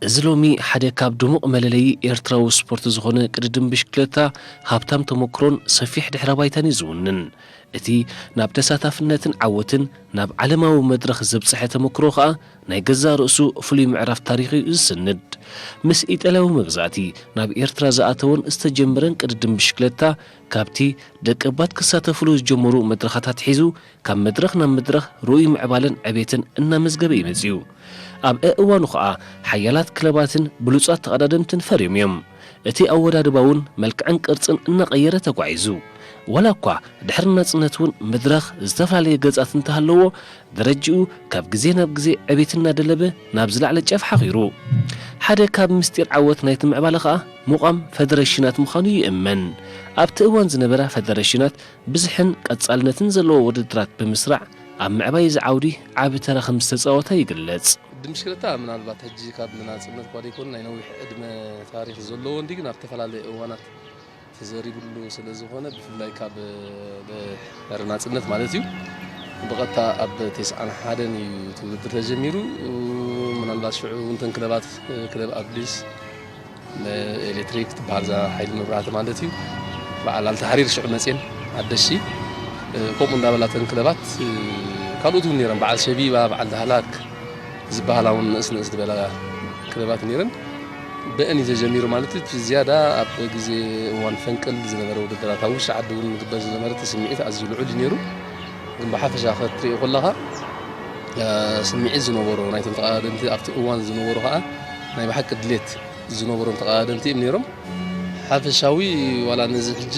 እዚ ሎሚ ሓደ ካብ ድሙቕ መለለዪ ኤርትራዊ ስፖርት ዝኾነ ቅድድም ብሽክለታ፣ ሃብታም ተመክሮን ሰፊሕ ድሕረ ባይታን እዩ ዝውንን። እቲ ናብ ተሳታፍነትን ዓወትን ናብ ዓለማዊ መድረኽ ዘብጽሐ ተመክሮ ከኣ፣ ናይ ገዛእ ርእሱ ፍሉይ ምዕራፍ ታሪኽ እዩ ዝስንድ። ምስ ኢጣልያዊ መግዛእቲ ናብ ኤርትራ ዝኣተወን ዝተጀመረን ቅድድም ብሽክለታ፣ ካብቲ ደቀባት ክሳተፍሉ ዝጀመሩ መድረኻት ኣትሒዙ፣ ካብ መድረኽ ናብ መድረኽ ርኡይ ምዕባለን ዕቤትን እናመዝገበ እዩ መጺኡ። ኣብ እዋኑ ኸኣ፣ ሓያላት ክለባትን ብሉጻት ተቐዳደምትን ፈርዮም እዮም። እቲ ኣወዳድባ እውን መልክዕን ቅርጽን እናቐየረ ተጓዒዙ። ዋላ እኳ ድሕሪ ናጽነት እውን መድረኽ ዝተፈላለየ ገጻት እንተሃለዎ፣ ደረጅኡ ካብ ግዜ ናብ ግዜ ዕቤት እናደለበ ናብ ዝለዓለ ጫፍ ሓኺሩ። ሓደ ካብ ምስጢር ዓወት ናይቲ ምዕባለ ኸኣ ምቋም ፈደረሽናት ምዃኑ ይእመን። ኣብቲ እዋን ዝነበራ ፈደረሽናት ብዝሕን ቀጻልነትን ዘለዎ ውድድራት ብምስራዕ፣ ኣብ ምዕባይ እዚ ዓውዲ ዓቢ ተራ ከም ዝተጻወታ ይግለጽ። ቅድድም ብሽክለታ ምናልባት ሕጂ ካብ ናጽነት እኳ ዘይኮነ ናይ ነዊሕ ዕድመ ታሪኽ ዘለዎ እንዲ ግን ኣብ ዝተፈላለየ እዋናት ተዘሪብሉ ስለ ዝኾነ ብፍላይ ካብ ድሕሪ ናጽነት ማለት እዩ ብቐጥታ ኣብ ተስዓን ሓደን እዩ እቲ ውድድር ተጀሚሩ። ምናልባት ሽዑ እውን እተን ክለባት ክለብ ኣብሊስ ኤሌክትሪክ ትበሃል እዛ ሓይሊ መብራህቲ ማለት እዩ። በዓል ኣልተሓሪር ሽዑ መፅየን ሓደሽቲ ከምኡ እንዳበላተን ክለባት ካልኦት እውን ነይረን። በዓል ሸቢባ፣ በዓል ዳህላክ ዝበሃላ እውን ንእስ ንእስ ዝበላ ክለባት ነይረን። ብአን እዩ ተጀሚሩ ማለት እዩ። እቲ ዝያዳ ኣብ ግዜ እዋን ፈንቅል ዝነበረ ውድድራት ኣብ ውሽጢ ዓዲ እውን ዝግበር ዝነበረ እቲ ስምዒት ኣዝዩ ልዑል እዩ ነይሩ። ግን ብሓፈሻ ክትሪኦ ከለኻ ስምዒት ዝነበሮ ናይቶም ተቐዳደምቲ ኣብቲ እዋን ዝነበሩ ከዓ ናይ ብሓቂ ድሌት ዝነበሮም ተቐዳደምቲ እዮም ነይሮም። ሓፈሻዊ ዋላ ነዚ ሕጂ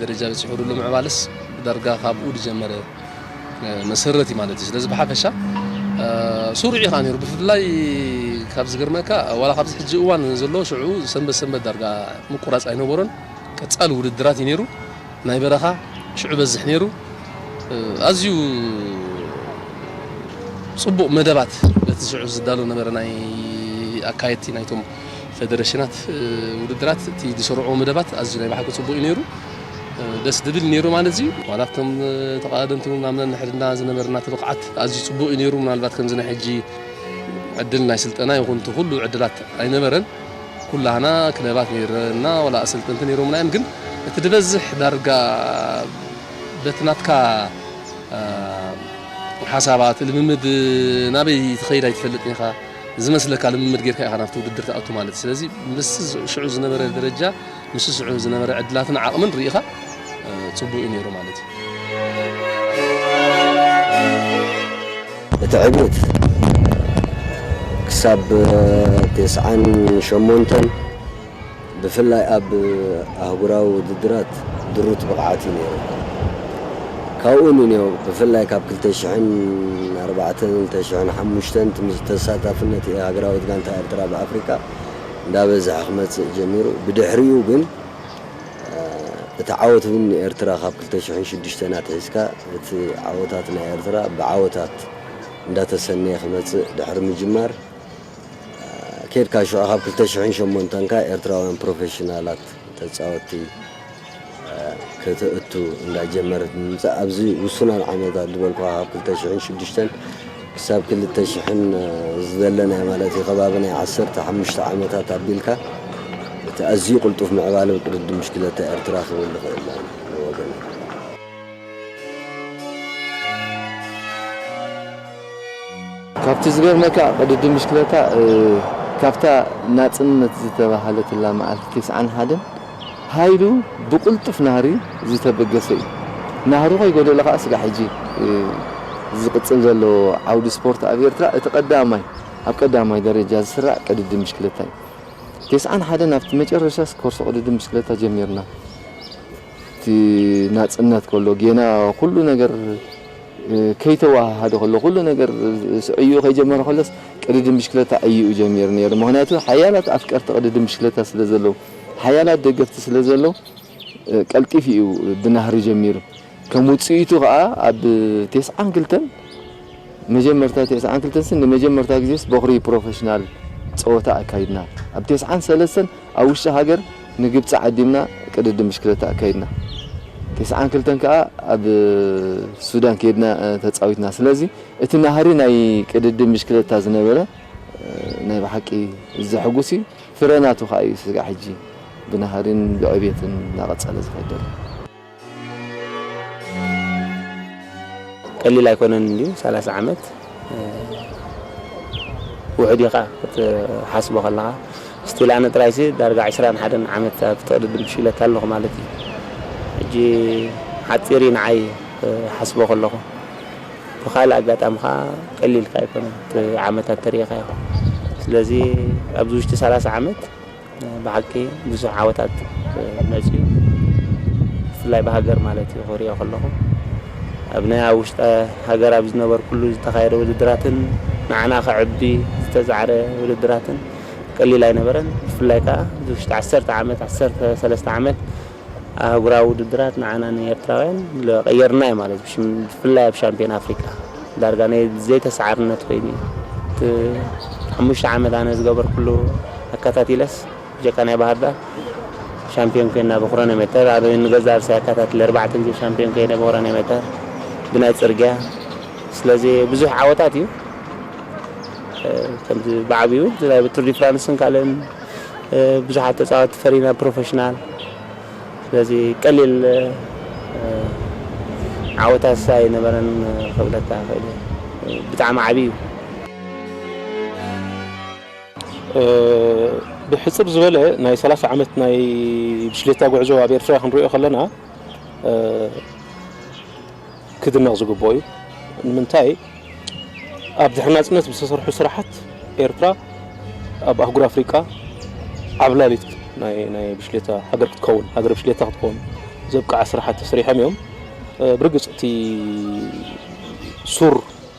ደረጃ በፂሑ ዘሎ ምዕባለስ ዳርጋ ካብኡ ዝጀመረ መሰረት እዩ ማለት እዩ። ስለዚ ብሓፈሻ ስሩዕ እዩ ከዓ ነይሩ። ብፍላይ ካብ ዝገርመካ ዋላ ካብዚ ሕጂ እዋን ዘሎ ሽዑ ሰንበት ሰንበት ዳርጋ ምቁራፅ ኣይነበሮን። ቀፃሊ ውድድራት እዩ ነይሩ። ናይ በረኻ ሽዑ በዝሕ ነይሩ። ኣዝዩ ጽቡቕ መደባት በቲ ሽዑ ዝዳሎ ነበረ ናይ ኣካየድቲ ናይቶም ፈደረሽናት ውድድራት እቲ ዝሰርዕዎ መደባት ኣዝዩ ናይ ብሓቂ ጽቡቕ እዩ ነይሩ። ደስ ድብል ነይሩ ማለት እዩ። ዋላ ኣብቶም ተቐዳደምቲ እውን ኣብ ነንሕድና ዝነበርና እቲ ብቕዓት ኣዝዩ ጽቡቕ እዩ ነይሩ። ምናልባት ከምዚ ናይ ሕጂ ዕድል ናይ ስልጠና ይኹን እቲ ኩሉ ዕድላት ኣይነበረን። ኩላህና ክለባት ነይረና ዋላ ኣሰልጠንቲ ነይሮምና እዮም። ግን እቲ ዝበዝሕ ዳርጋ በቲ ናትካ ሓሳባት ልምምድ ናበይ ትኸይድ ኣይትፈልጥን ኢኻ። ዝመስለካ ልምምድ ጌርካ ኢኻ ናብቲ ውድድር ትኣቱ ማለት እዩ። ስለዚ ምስ ሽዑ ዝነበረ ደረጃ ምስ ሽዑ ዝነበረ ዕድላትን ዓቕምን ርኢኻ ጽቡቕ እዩ ነይሩ ማለት እዩ። እቲ ዕብየት ክሳብ ተስዓን ሸሞንተን ብፍላይ ኣብ ኣህጉራዊ ውድድራት ድሩት ብቕዓት እዩ ነይሩ። ካብኡ ንኔው ብፍላይ ካብ ክልተ ሽሕን ኣርባዕተን ክልተ ሽሕን ሓሙሽተን ተሳታፍነት ሃገራዊት ጋንታ ኤርትራ ብኣፍሪቃ እንዳበዝሐ ክመጽእ ጀሚሩ። ብድሕሪኡ ግን እቲ ዓወት እውን ንኤርትራ ካብ ክልተ ሽሕን ሽዱሽተን ኣትሒዝካ እቲ ዓወታት ናይ ኤርትራ ብዓወታት እንዳተሰነየ ክመጽእ ድሕሪ ምጅማር ኬድካ ሽዑ ካብ ክልተ ሽሕን ሸሞንተን ከኣ ኤርትራውያን ፕሮፌሽናላት ተጻወትቲ ከተእቱ እንዳጀመረት ብምምጻእ ኣብዚ ውሱናት ዓመታት ዝበልኩኻ ካብ ክልተ ሽሕን ሽዱሽተን ክሳብ ክልተ ሽሕን ዝደለ ናይ ማለት እዩ ከባቢ ናይ ዓሰርተ ሓሙሽተ ዓመታት ኣቢልካ እቲ ኣዝዩ ቅልጡፍ ምዕባለ ቅድድም ብሽክለታ ኤርትራ ክብል ንኽእል ኢና ንወገነይ። ካብቲ ዝገርመካ ቅድድም ብሽክለታ ካብታ ናጽነት ዝተባህለትላ መዓልቲ ተስዓን ሓደን ሃይሉ ብቕልጡፍ ናህሪ ዝተበገሰ እዩ። ናህሩ ከይጎደለ ከኣ ስጋዕ ሕጂ ዝቕጽል ዘሎ ዓውዲ ስፖርት ኣብ ኤርትራ እቲ ቀዳማይ ኣብ ቀዳማይ ደረጃ ዝስራዕ ቅድድም ብሽክለታ እዩ። ተስዓን ሓደን ኣብቲ መጨረሻስ ኮርሶ ቅድድም ብሽክለታ ጀሚርና። እቲ ናጽነት ከሎ ጌና ኩሉ ነገር ከይተወሃሃደ ከሎ ኩሉ ነገር ስዕዩ ከይጀመረ ከሎስ ቅድድም ብሽክለታ ዕይኡ ጀሚሩ ነይሩ። ምኽንያቱ ሓያላት ኣፍቀርቲ ቅድድም ብሽክለታ ስለ ዘለዉ፣ ሓያላት ደገፍቲ ስለ ዘለዉ ቀልጢፉ እዩ ብናህሪ ጀሚሩ። ከም ውጽኢቱ ከኣ ኣብ ተስዓን ክልተን መጀመርታ ተስዓን ክልተን ንመጀመርታ ግዜስ በኹሪ ፕሮፌሽናል ጸወታ ኣካይድና። ኣብ ተስዓን ሰለስተን ኣብ ውሽጢ ሃገር ንግብጺ ዓዲምና ቅድድም ብሽክለታ ኣካይድና። ተስዓን ክልተን ከኣ ኣብ ሱዳን ከይድና ተጻዊትና። ስለዚ እቲ ናህሪ ናይ ቅድድም ብሽክለታ ዝነበረ ብሓቂ ዘሕጉስ እዩ። ፍረ ናቱ ከዓ እዩ ስጋዕ ሕጂ ብናህሪን ብዕብየትን እናቐጸለ ዝኸይድ ዘሎ። ቀሊል ኣይኮነን እንድዩ፣ ሰላሳ ዓመት፣ እ፣ ውሑድ ኢኻ ክትሓስቦ ከለኻ። ስቲል ኣነ ጥራይሲ ዳርጋ ዕስራን ሓደን ዓመት ኣብ ቅድድም ብሽክለታ ኣለኹ ማለት እዩ። ሕጂ ሓጺር እዩ ንዓይ ክሓስቦ ከለኹ። ብኻልእ ኣጋጣሚ ኸዓ ቀሊል ከኣ ኣይኮነን፣ እቲ ዓመታት ተሪኢኻዮ። ስለዚ ኣብዚ ውሽጢ ሰላሳ ዓመት ብሓቂ ብዙሕ ዓወታት መጺኡ፣ ብፍላይ ብሃገር ማለት እዩ ክሪኦ ከለኹ። ኣብ ናይ ኣብ ውሽጢ ሃገር ኣብ ዝነበርኩሉ ዝተኻየደ ውድድራትን ንዓና ከዕቢ ዝተጻዕረ ውድድራትን ቀሊል ኣይነበረን። ብፍላይ ከኣ እዚ ውሽጢ ዓሰርተ ዓመት፣ ዓሰርተ ሰለስተ ዓመት ኣህጉራዊ ውድድራት ንዓና ንኤርትራውያን ለቀየርና እዩ ማለት እዩ። ብሽም-፣ ብፍላይ ኣብ ሻምፒዮን ኣፍሪቃ ዳርጋ ናይ ዘይተሰዓርነት ኮይኑ እዩ። እቲ ሓሙሽተ ዓመት ኣነ ዝገበርኩሉ ኣካታቲለስ ብጀካ ናይ ባህር ዳር ሻምፒዮን ኮይና ብክሮኖሜተር፣ ኣብ ንገዛ ርእሰይ ኣካታቲለ ኣርባዕተ ግዜ ሻምፒዮን ኮይነ ብክሮኖሜተር ብናይ ጽርግያ። ስለዚ ብዙሕ ዓወታት እዩ። እ፣ ከምዚ ብዓቢኡ ናይ ቱር ዲ ፍራንስን ካልእን፣ እ፣ ብዙሓት ተጻወትቲ ፈሪና ፕሮፌሽናል። ስለዚ ቀሊል፣ እ፣ ዓወታት ኣይነበረን ክብለካ እኽእል እየ። ብጣዕሚ ዓቢ እዩ። እ፣ ብሕጽር ዝበለ ናይ ሰላሳ ዓመት ናይ ብሽክሌታ ጉዕዞ ኣብ ኤርትራ ክንሪኦ ከለና፣ እ፣ ክድነቕ ዝግብኦ እዩ። ንምንታይ? ኣብ ድሕሪ ናጽነት ብዝተሰርሑ ስራሓት ኤርትራ ኣብ ኣህጉር ኣፍሪቃ ዓብላሊት ናይ፣ ናይ ብሽክሌታ ሃገር ክትከውን፣ ሃገር ብሽክሌታ ክትከውን ዘብቅዓ ስራሓት ተሰሪሖም እዮም። እ፣ ብርግጽ እቲ ሱር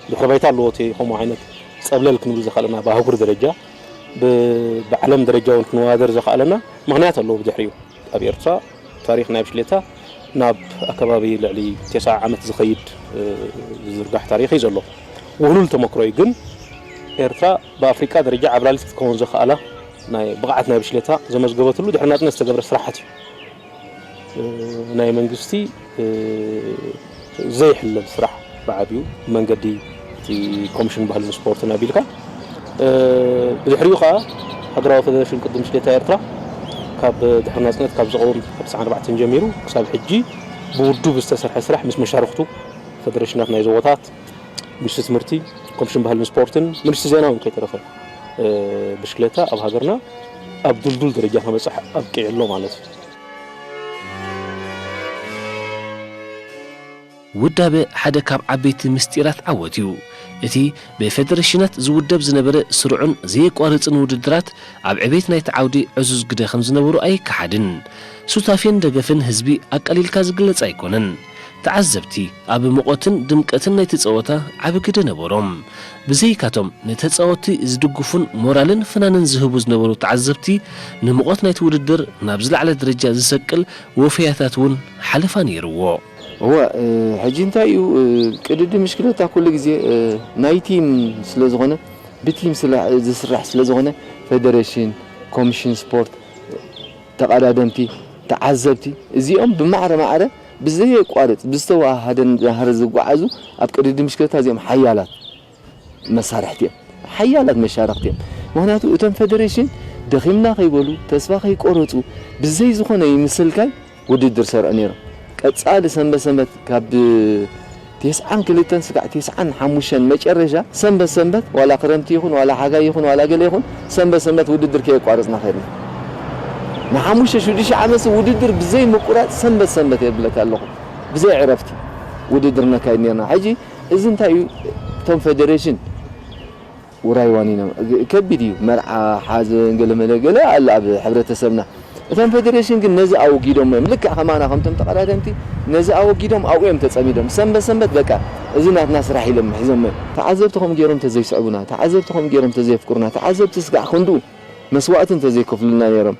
ድሕሪ ባይታ ኣለዎ፣ እቲ ከምኡ ዓይነት ጸብለል ክንብል ዝኸኣለና ብኣህጉር ደረጃ፣ ብ-፣ ብዓለም ደረጃ እውን ክንወዳደር ዘኸኣለና ምኽንያት ኣለዎ ብድሕሪኡ። ኣብ ኤርትራ ታሪኽ ናይ ብሽክሌታ ናብ ኣከባቢ ልዕሊ ተስዓ ዓመት ዝኸይድ፣ እ፣ ዝዝርጋሕ ታሪኽ እዩ ዘሎ። ውህሉል ተመክሮ እዩ፣ ግን ኤርትራ ብኣፍሪቃ ደረጃ ዓብላሊት ክትከውን ዘኽኣላ ናይ ብቕዓት ናይ ብሽክሌታ ዘመዝገበትሉ ድሕሪ ናጽነት ዝተገብረ ስራሓት እዩ። እ፣ ናይ መንግስቲ፣ እ፣ ዘይሕለል ስራሕ ብዓቢኡ መንገዲ እቲ ኮሚሽን ባህልን ስፖርትን ኣቢልካ፣ እ፣ ብድሕሪኡ ከኣ ሃገራዊ ፌደሬሽን ቅድድም ብሽክሌታ ኤርትራ ካብ ድሕሪ ናጽነት ካብ ዝቐውም ካብ ትስዓን ኣርባዕተን ጀሚሩ ክሳብ ሕጂ ብውዱብ ዝተሰርሐ ስራሕ ምስ መሻርኽቱ ፌደሬሽናት ናይ ዞባታት፣ ሚኒስትሪ ትምህርቲ፣ ኮሚሽን ባህልን ስፖርትን፣ ሚኒስትሪ ዜና እውን ከይተረፈ፣ እ፣ ብሽክሌታ ኣብ ሃገርና ኣብ ድልዱል ደረጃ ከበጽሕ ኣብቂዑ ኣሎ ማለት እዩ። ውዳበ ሓደ ካብ ዓበይቲ ምስጢራት ዓወት እዩ። እቲ ብፌደሬሽናት ዝውደብ ዝነበረ ስሩዕን ዘየቋርጽን ውድድራት ኣብ ዕቤት ናይቲ ዓውዲ ዕዙዝ ግደ ከም ዝነበሩ ኣይከሓድን። ሱታፌን ደገፍን ህዝቢ ኣቃሊልካ ዝግለጽ ኣይኮነን። ተዓዘብቲ ኣብ ሙቐትን ድምቀትን ናይቲ ጸወታ ዓቢ ግደ ነበሮም። ብዘይካቶም ንተጻወትቲ ዝድግፉን ሞራልን ፍናንን ዝህቡ ዝነበሩ ተዓዘብቲ ንሙቐት ናይቲ ውድድር ናብ ዝለዓለ ደረጃ ዝሰቅል ወፈያታት እውን ሓለፋ ነይርዎ። እወ፣ እ፣ ሕጂ እንታይ እዩ፣ እ፣ ቅድድም ብሽክለታ ኩሉ ግዜ፣ እ፣ ናይ ቲም ስለ ዝኾነ፣ ብቲም ስለ ዝስራሕ ስለ ዝኾነ፣ ፌደሬሽን፣ ኮሚሽን ስፖርት፣ ተቐዳደምቲ፣ ተዓዘብቲ፣ እዚኦም ብማዕረ ማዕረ ብዘየቋርጽ ብዝተወሃሃደ ናህሪ ዝጓዓዙ ኣብ ቅድድም ብሽክለታ እዚኦም ሓያላት መሳርሕቲ እዮም። ሓያላት መሻርኽቲ እዮም። ምኽንያቱ እቶም ፌደሬሽን ደኺምና ከይበሉ፣ ተስፋ ከይቆረጹ፣ ብዘይ ዝኾነ ይምስልካይ ውድድር ሰርዑ ነይሮም። ቀጻሊ ሰንበት ሰንበት ካብ ተስዓን ክልተን ስጋዕ ተስዓን ሓሙሽተን መጨረሻ ሰንበት ሰንበት፣ ዋላ ክረምቲ ይኹን፣ ዋላ ሓጋይ ይኹን፣ ዋላ ገለ ይኹን፣ ሰንበት ሰንበት ውድድር ከየቋረጽና ከድና። ንሓሙሽተ ሽዱሽተ ዓመት ውድድር ብዘይ ምቁራጽ ሰንበት ሰንበት የብለካ ኣለኹ። ብዘይ ዕረፍቲ ውድድር ነካይድ ነርና። ሕጂ እዚ እንታይ እዩ? እቶም ፌደሬሽን ውራይ ዋኒኖም። ግ-፣ ከቢድ እዩ። መርዓ፣ ሓዘን፣ ገለ መለ ገለ ኣለ ኣብ ሕብረተሰብና። እቶም ፌደሬሽን ግን ነዚ ኣወጊዶሞ እዮም። ልክዕ ከማና ከምቶም ተቐዳደምቲ ነዚ ኣወጊዶም ኣብኡ እዮም ተጸሚዶም። ሰንበት ሰንበት በቃ እዚ ናትና ስራሕ ኢሎም ሒዞሞ እዮም። ተዓዘብቲ ከምኡ ገይሮም ተዘይስዕቡና፣ ተዓዘብቲ ከምኡ ገይሮም ተዘየፍቅሩና፣ ተዓዘብቲ ስጋዕ ክንድኡ መስዋእቲ እንተዘይከፍሉልና ነይሮም፣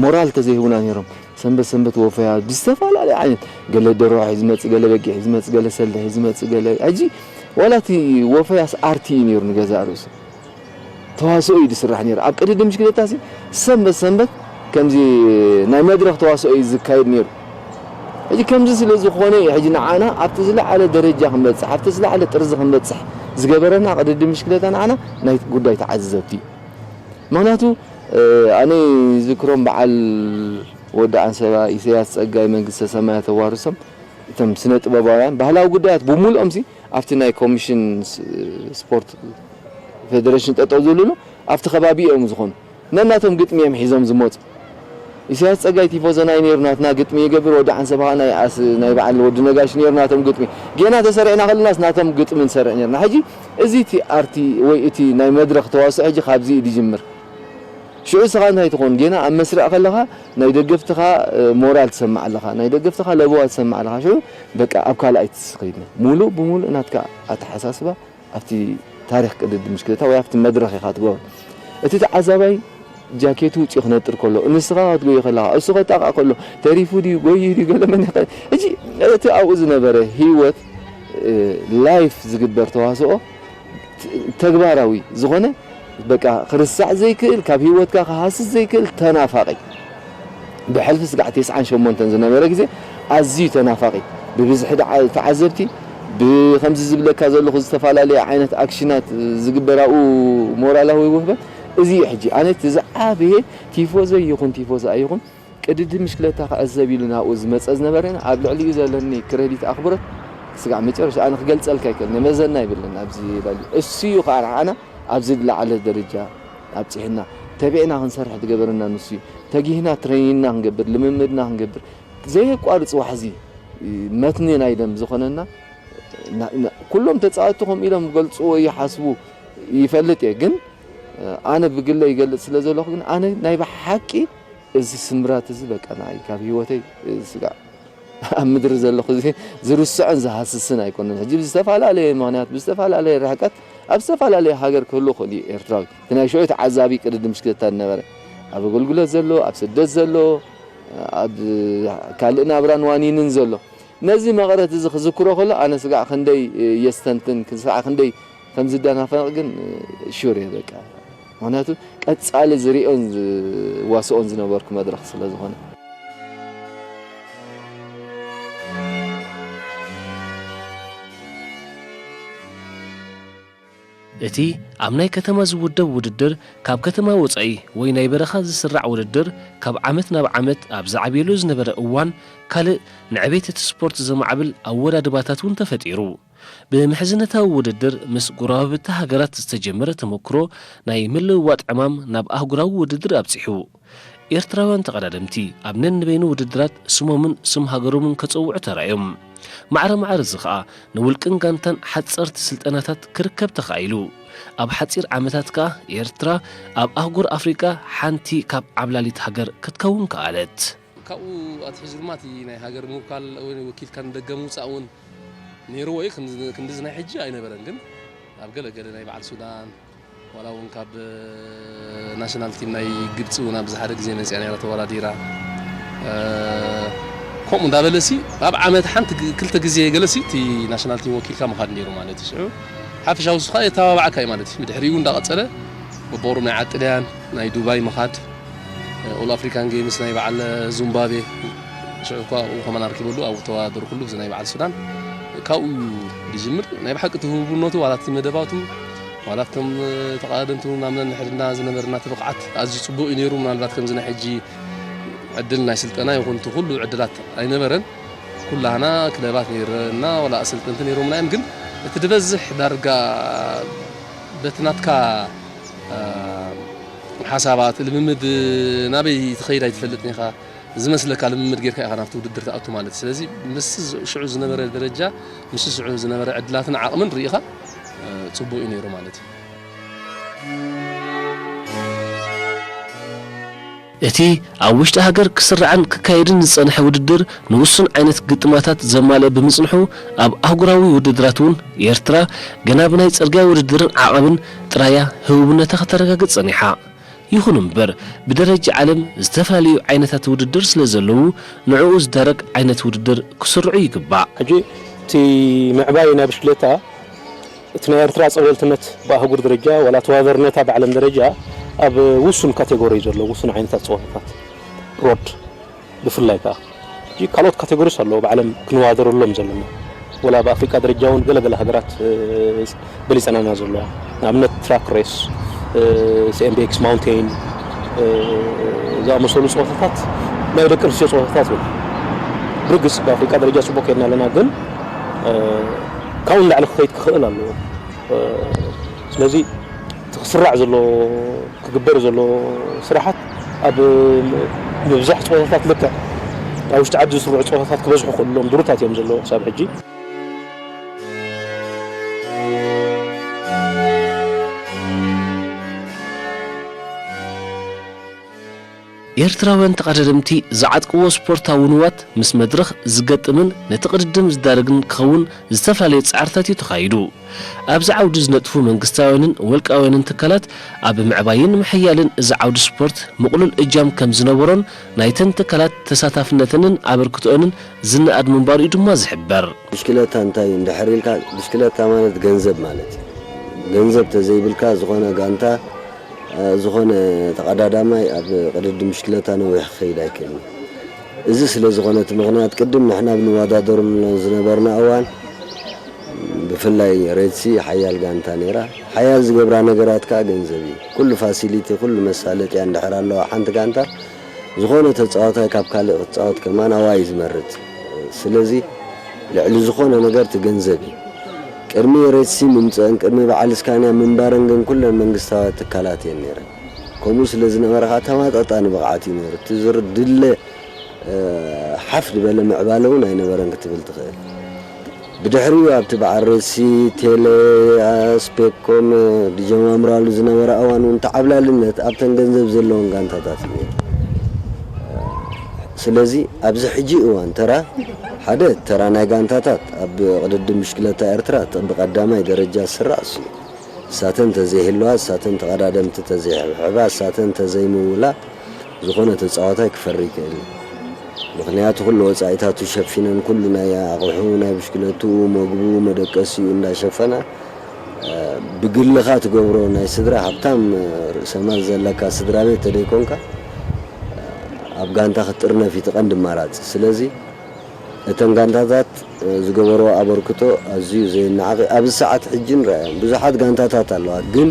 ሞራል እንተዘይህቡና ነይሮም፣ ሰንበት ሰንበት ወፈያ ብዝተፈላለየ ዓይነት፣ ገለ ደርሆ ሒዙ ዝመጽእ፣ ገለ በጊዕ ሒዙ ዝመጽእ፣ ገለ ሰልዲ ሒዙ ዝመጽእ፣ ገለ፣ ሕጂ ዋላ እቲ ወፈያስ ኣርቲ እዩ ነይሩ ንገዛእ ርእሱ። ተዋስኦ እዩ ዝስራሕ ነይሩ። ኣብ ቅድድም ብሽክለታ ሲ ሰንበት ሰንበት ከምዚ ናይ መድረኽ ተዋስኦ እዩ ዝካየድ ነይሩ። ሕጂ ከምዚ ስለ ዝኾነ እዩ ሕጂ ንዓና ኣብቲ ዝለዓለ ደረጃ ክንበጽሕ፣ ኣብቲ ዝለዓለ ጥርዚ ክንበጽሕ ዝገበረና ቅድድም ብሽክለታ ንዓና ናይ ጉዳይ ተዓዘብቲ እዩ። ምኽንያቱ፣ እ፣ ኣነ ዝክሮም በዓል ወዲ ዓንሰባ፣ ኢሳያስ ጸጋይ መንግስተ ሰማያት ተዋርሶም፣ እቶም ስነ ጥበባውያን ባህላዊ ጉዳያት ብምሉኦምሲ ኣብቲ ናይ ኮሚሽን ስ-፣ ስፖርት ፌደሬሽን ጠጠው ዝብልሉ ኣብቲ ከባቢ እዮም ዝኾኑ። ነናቶም ግጥሚ እዮም ሒዞም ዝመጹ። ኢሳያስ ጸጋይ ቲፎዞ ናይ ነይሩ ናትና ግጥሚ ይገብር፣ ወዲ ዓንሰባ ናይ ኣስ-፣ ናይ በዓል ወዲ ነጋሽ ነይሩ ናቶም ግጥሚ። ጌና ተሰሪዕና ከለናስ ናቶም ግጥሚ ንሰርዕ ነይርና። ሕጂ እዚ እቲ ኣርቲ ወይ እቲ ናይ መድረኽ ተዋስኦ ሕጂ ካብዚ እዩ ዝጅምር። ሽዑ ንስኻ እንታይ ትኾን? ጌና ኣብ መስርዕ ከለኻ ናይ ደገፍትኻ፣ እ፣ ሞራል ትሰምዕ ኣለኻ፣ ናይ ደገፍትኻ ለበዋ ትሰምዕ ኣለኻ። ሽዑ በቃ ኣብ ካልኣይ ትስኺድ። ሙሉእ ብሙሉእ ናትካ ኣተሓሳስባ ኣብቲ ታሪኽ ቅድድም ብሽክለታ ወይ ኣብቲ መድረኽ ኢኻ ትገብሮ። እቲ ተዓዛባይ ጃኬቱ ውፅኡ ክነጥር ከሎ፣ ንስኻ ክትጎዩ ከለኻ፣ እሱ ከጣቕዕ ከሎ፣ ተሪፉ ድዩ፣ ጎዩ ድዩ፣ ገለ መን ይኸ-፣ ሕጂ እቲ ኣብኡ ዝነበረ ህይወት፣ እ፣ ላይፍ ዝግበር ተዋስኦ፣ ት-፣ ተግባራዊ ዝኾነ፣ በቃ፣ ክርስዕ ዘይክእል፣ ካብ ህይወትካ ክሃስስ ዘይክእል ተናፋቒ። ብሕልፊ ስጋዕ ተስዓን ሸሞንተን ዝነበረ ግዜ ኣዝዩ ተናፋቒ፣ ብብዝሒ ደዓ-፣ ተዓዘብቲ፣ ብኸምዚ ዝብለካ ዘለኹ ዝተፈላለየ ዓይነት ኣክሽናት ዝግበር ኣብኡ ሞራላዊ ውህበት፣ እዚ እዩ ሕጂ። ኣነ እቲ ዝዓበየ ቲፎዞ ይኹን ቲፎዞ ኣይኹን ቅድድም ብሽክለታ ክዕዘብ ኢሉ ናብኡ ዝመጸ ዝነበረ፣ ኣብ ልዕሊኡ ዘለኒ ክረዲት ኣኽብሮት ስጋዕ መጨረሻ ኣነ ክገልጸልካ ኣይክእልን፣ መዘና ኣይብልን ኣብዚ ልዕሊ። እሱ እዩ ከኣ ንዓና ኣብዚ ዝለዓለ ደረጃ ኣብጺሕና፣ ተቢዕና ክንሰርሕ ዝገበረና ንሱ እዩ። ተጊህና ትሬኒንና ክንገብር፣ ልምምድና ክንገብር፣ ዘየቋርጽ ዋሕዚ መትኒ ናይ ደም ዝኾነና፣ ና-፣ ና-፣ ኩሎም ተጻወትቲ ከምኡ ኢሎም ክገልጽዎ ይሓስቡ ይፈልጥ እየ፣ ግን ኣነ ብግለ ይገልጽ ስለ ዘለኹ፣ ግን ኣነ ናይ ብሓቂ እዚ ስምራት እዚ በቃ ንዓይ ካብ ህይወተይ ስጋዕ ኣብ ምድሪ ዘለኹ እዚ ዝርስዖን ዝሃስስን ኣይኮነን። ሕጂ ብዝተፈላለየ ምኽንያት፣ ብዝተፈላለየ ርሕቀት፣ ኣብ ዝተፈላለየ ሃገር ክህሉ ይኽእል እዩ ኤርትራዊ። እቲ ናይ ሽዑ ተዓዛቢ ቅድድም ብሽክለታ ዝነበረ፣ ኣብ ኣገልግሎት ዘሎ፣ ኣብ ስደት ዘሎ፣ ኣብ ካልእ ናብራን ዋኒንን ዘሎ። ነዚ መቐረት እዚ ክዝክሮ ከሎ፣ ኣነ ስጋዕ ክንደይ የስተንትን፣ ስጋዕ ክንደይ ከም ዝደናፈቕ ግን ሹር እየ በቃ። ምኽንያቱ ቀጻሊ ዝሪኦን ዝዋስኦን ዝነበርኩ መድረኽ ስለ ዝኾነ። እቲ ኣብ ናይ ከተማ ዝውደብ ውድድር ካብ ከተማ ወጻኢ ወይ ናይ በረኻ ዝስራዕ ውድድር ካብ ዓመት ናብ ዓመት ኣብ ዝዓብየሉ ዝነበረ እዋን ካልእ ንዕቤት እቲ ስፖርት ዘማዕብል ኣወዳድባታት እውን ተፈጢሩ። ብምሕዝነታዊ ውድድር ምስ ጎረባብቲ ሃገራት ዝተጀመረ ተመክሮ ናይ ምልውዋጥ ዕማም ናብ ኣህጉራዊ ውድድር ኣብጺሑ። ኤርትራውያን ተቐዳደምቲ ኣብ ነንበይኑ ውድድራት ስሞምን ስም ሃገሮምን ከጸውዑ ተራእዮም። ማዕረ ማዕረ እዚ ኸኣ ንውልቅን ጋንታን ሓጸርቲ ስልጠናታት ክርከብ ተኻኢሉ። ኣብ ሓጺር ዓመታት ከኣ ኤርትራ ኣብ ኣህጉር ኣፍሪቃ ሓንቲ ካብ ዓብላሊት ሃገር ክትከውን ከኣለት። ካብኡ ኣትሒዙ ድማ እቲ ናይ ሃገር ምውካል ወይ ወኪልካ ንደገ ምውጻእ እውን ነይርዎ እዩ። ክንዲ፣ ክንድዚ ናይ ሕጂ ኣይነበረን፣ ግን ኣብ ገለ ገለ ናይ በዓል ሱዳን፣ ዋላ እውን ካብ ናሽናል ቲም ናይ ግብፂ እውን ኣብዚ ሓደ ግዜ መፂኣ ነይራ ተወዳዲራ። እ፣ ከምኡ እንዳበለሲ ኣብ ዓመት ሓንቲ ግ-፣ ክልተ ግዜ ገለሲ እቲ ናሽናል ቲም ወኪልካ ምኻድ ነይሩ ማለት እዩ። ሽዑ ሓፈሻዊ ንሱ ከዓ የተባባዓካ እዩ ማለት እዩ። ብድሕሪኡ እንዳቐፀለ በቦሩ ናይ ዓጥልያን ናይ ዱባይ ምኻድ፣ ኦል ኣፍሪካን ጌምስ ናይ በዓል ዙምባቤ፣ ሽዑ እኳ ኣብኡ ከማን ኣርኪበሉ ኣብኡ ተወዳደርኩሉ፣ እዚ ናይ በዓል ሱዳን ካብኡ ዝጅምር ናይ ብሓቂ እቲ ህቡብነቱ፣ ዋላ እቲ መደባቱ፣ ዋላ እቶም ተቐዳደምቲ እውን ኣብ ነንሕድና ዝነበርና እቲ ብቕዓት ኣዝዩ ጽቡቕ እዩ ነይሩ። ምናልባት ከምዚ ናይ ሕጂ ዕድል ናይ ስልጠና ይኹን እቲ ኩሉ ዕድላት ኣይነበረን። ኩላህና ክለባት ነይረና፣ ዋላ ኣሰልጠንቲ ነይሮምና እዮም፣ ግን እቲ ዝበዝሕ ዳርጋ በቲ ናትካ፣ እ፣ ሓሳባት፣ ልምምድ ናበይ ትኸይድ ኣይትፈልጥን ኢኻ። ዝመስለካ ልምምድ ጌርካ ኢኻ ናብቲ ውድድር ትኣቱ ማለት እዩ። ስለዚ ምስ ሽዑ ዝነበረ ደረጃ፣ ምስ ሽዑ ዝነበረ ዕድላትን ዓቕምን ርኢኻ፣ እ፣ ጽቡቕ እዩ ነይሩ ማለት እዩ። እቲ ኣብ ውሽጢ ሃገር ክስራዕን ክካየድን ዝጸንሐ ውድድር ንውሱን ዓይነት ግጥማታት ዘማልአ ብምጽንሑ፣ ኣብ ኣህጉራዊ ውድድራት እውን ኤርትራ ገና ብናይ ጽርግያ ውድድርን ዓቐብን ጥራያ ህቡብነታ ከተረጋግጽ ጸኒሓ። ይኹን እምበር፣ ብደረጃ ዓለም ዝተፈላለዩ ዓይነታት ውድድር ስለ ዘለዉ፣ ንዕኡ ዝዳረግ ዓይነት ውድድር ክስርዑ ይግባእ። ሕጂ እቲ ምዕባይ ናይ ብሽክሌታ፣ እቲ ናይ ኤርትራ ጸብለልትነት ብኣህጉር ደረጃ ዋላ ተዋፈርነታ ብዓለም ደረጃ ኣብ ውሱን ካቴጎሪ እዩ ዘሎ፣ ውሱን ዓይነታት ጸወታታት ሮድ ብፍላይ ከኣ። ካልኦት ካቴጎሪስ ኣለዉ ብዓለም ክንወዳደረሎም ዘለና። ወላ ኣብ ኣፍሪቃ ደረጃ እውን ገለገለ ሃገራት፣ እ፣ በሊጸናና ዘለዋ። ንኣብነት ትራክ ሬስ፣ እ፣ ሲኤምቢኤክስ ማውንቴን፣ እ፣ ዝኣመሰሉ ጸወታታት ናይ ደቂ ኣንስትዮ ጸወታታት እዮም። ብርግጽ ብኣፍሪቃ ደረጃ ጽቡቅ ከይድና ኣለና፣ ግን፣ እ፣ ካብኡ ንላዕሊ ክኸይድ ክኽእል ኣለዎ። እ፣ ስለዚ እቲ ክስራዕ ዘሎ፣ ክግበር ዘሎ ስራሓት ኣብ ምብዛሕ ጸወታታት ልክዕ ኣብ ውሽጢ ዓዲ ዝስርዑ ጸወታታት ክበዝሑ ክኽእሉ ኣለዎም። ድሩታት እዮም ዘለዉ ክሳብ ሕጂ። ኤርትራውያን ተቐዳደምቲ ዝዓጥቅዎ ስፖርታዊ ንዋት ምስ መድረኽ ዝገጥምን ነቲ ቅድድም ዝዳረግን ክኸውን ዝተፈላለየ ጻዕርታት እዩ ተኻይዱ። ኣብዚ ዓውዲ ዝነጥፉ መንግስታውያንን ወልቃውያንን ትካላት ኣብ ምዕባይን ምሕያልን እዚ ዓውዲ ስፖርት ምቕሉል እጃም ከም ዝነበሮን ናይተን ትካላት ተሳታፍነተንን ኣበርክቶኦንን ዝነኣድ ምንባሩ እዩ ድማ ዝሕበር። ብሽክለታ እንታይ እዩ እንድሕር ኢልካ፣ ብሽክለታ ማለት ገንዘብ ማለት እዩ። ገንዘብ ተዘይብልካ ዝኾነ ጋንታ፣ እ፣ ዝኾነ ተቐዳዳማይ ኣብ ቅድድም ብሽክለታ ነዊሕ ክኸይድ ኣይክእልን። እዚ ስለ ዝኾነ እቲ ምኽንያት ቅድም ንሕና ብንወዳደረሉ ዝነበርና እዋን ብፍላይ ሬድሲ ሓያል ጋንታ ነይራ። ሓያል ዝገብራ ነገራት ከኣ ገንዘብ እዩ። ኩሉ ፋሲሊቲ፣ ኩሉ መሳለጥያ እንድሕር ኣለዋ ሓንቲ ጋንታ፣ ዝኾነ ተጻዋታይ ካብ ካልእ ክጻወት ከማን ኣዋይ ዝመርጽ። ስለዚ ልዕሊ ዝኾነ ነገር እቲ ገንዘብ እዩ። ቅድሚ ሬድሲ ምምጸእን ቅድሚ በዓል እስካንያ ምንባረን ግን ኩለን መንግስታውያን ትካላት እየን ነይረን። ከምኡ ስለ ዝነበረ ከኣ ተማጣጣኒ ብቕዓት እዩ ነይሩ። እቲ ዝር ድለ፣ እ፣ ሓፍ ዝበለ ምዕባለ እውን ኣይነበረን ክትብል ትኽእል። ብድሕሪኡ ኣብቲ በዓል ሬድሲ፣ ቴሌ፣ እ፣ ስፔኮም፣ እ፣ ዝጀማምራሉ ዝነበረ እዋን እውን ተዓብላልነት ኣብተን ገንዘብ ዘለወን ጋንታታት እዩ ነይሩ። ስለዚ ኣብዚ ሕጂ እዋን ተራ ሓደ፣ ተራ ናይ ጋንታታት ኣብ ቅድድም ብሽክለታ ኤርትራ እቲ ብቐዳማይ ደረጃ ዝስራዕ እሱ እዩ። እሳተን ተዘይህልዋ፣ እሳተን ተቐዳደምቲ ተዘይሕብሕባ፣ እሳተን ተዘይምውላ ዝኾነ ተጻዋታይ ክፈሪ ይክእል እዩ። ምኽንያቱ ኩሉ ወጻኢታቱ ሸፊነን፣ ኩሉ ናይ ኣቑሑ፣ ናይ ብሽክለትኡ፣ መግቡ፣ መደቀሲኡ እንዳሸፈና፣ እ፣ ብግልኻ ትገብሮ ናይ ስድራ ሃብታም፣ እ፣ ርእሰማል ዘለካ ስድራ ቤት ተደይኮንካ፣ እ፣ ኣብ ጋንታ ክትጥርነፍ እዩ እቲ ቀንዲ ኣማራጺ። ስለዚ እተን ጋንታታት፣ እ፣ ዝገበርኦ ኣበርክቶ ኣዝዩ ዘይነዓቕ እዩ። ኣብዚ ሰዓት ሕጂ ንርኣዮም። ብዙሓት ጋንታታት ኣለዋ፣ ግን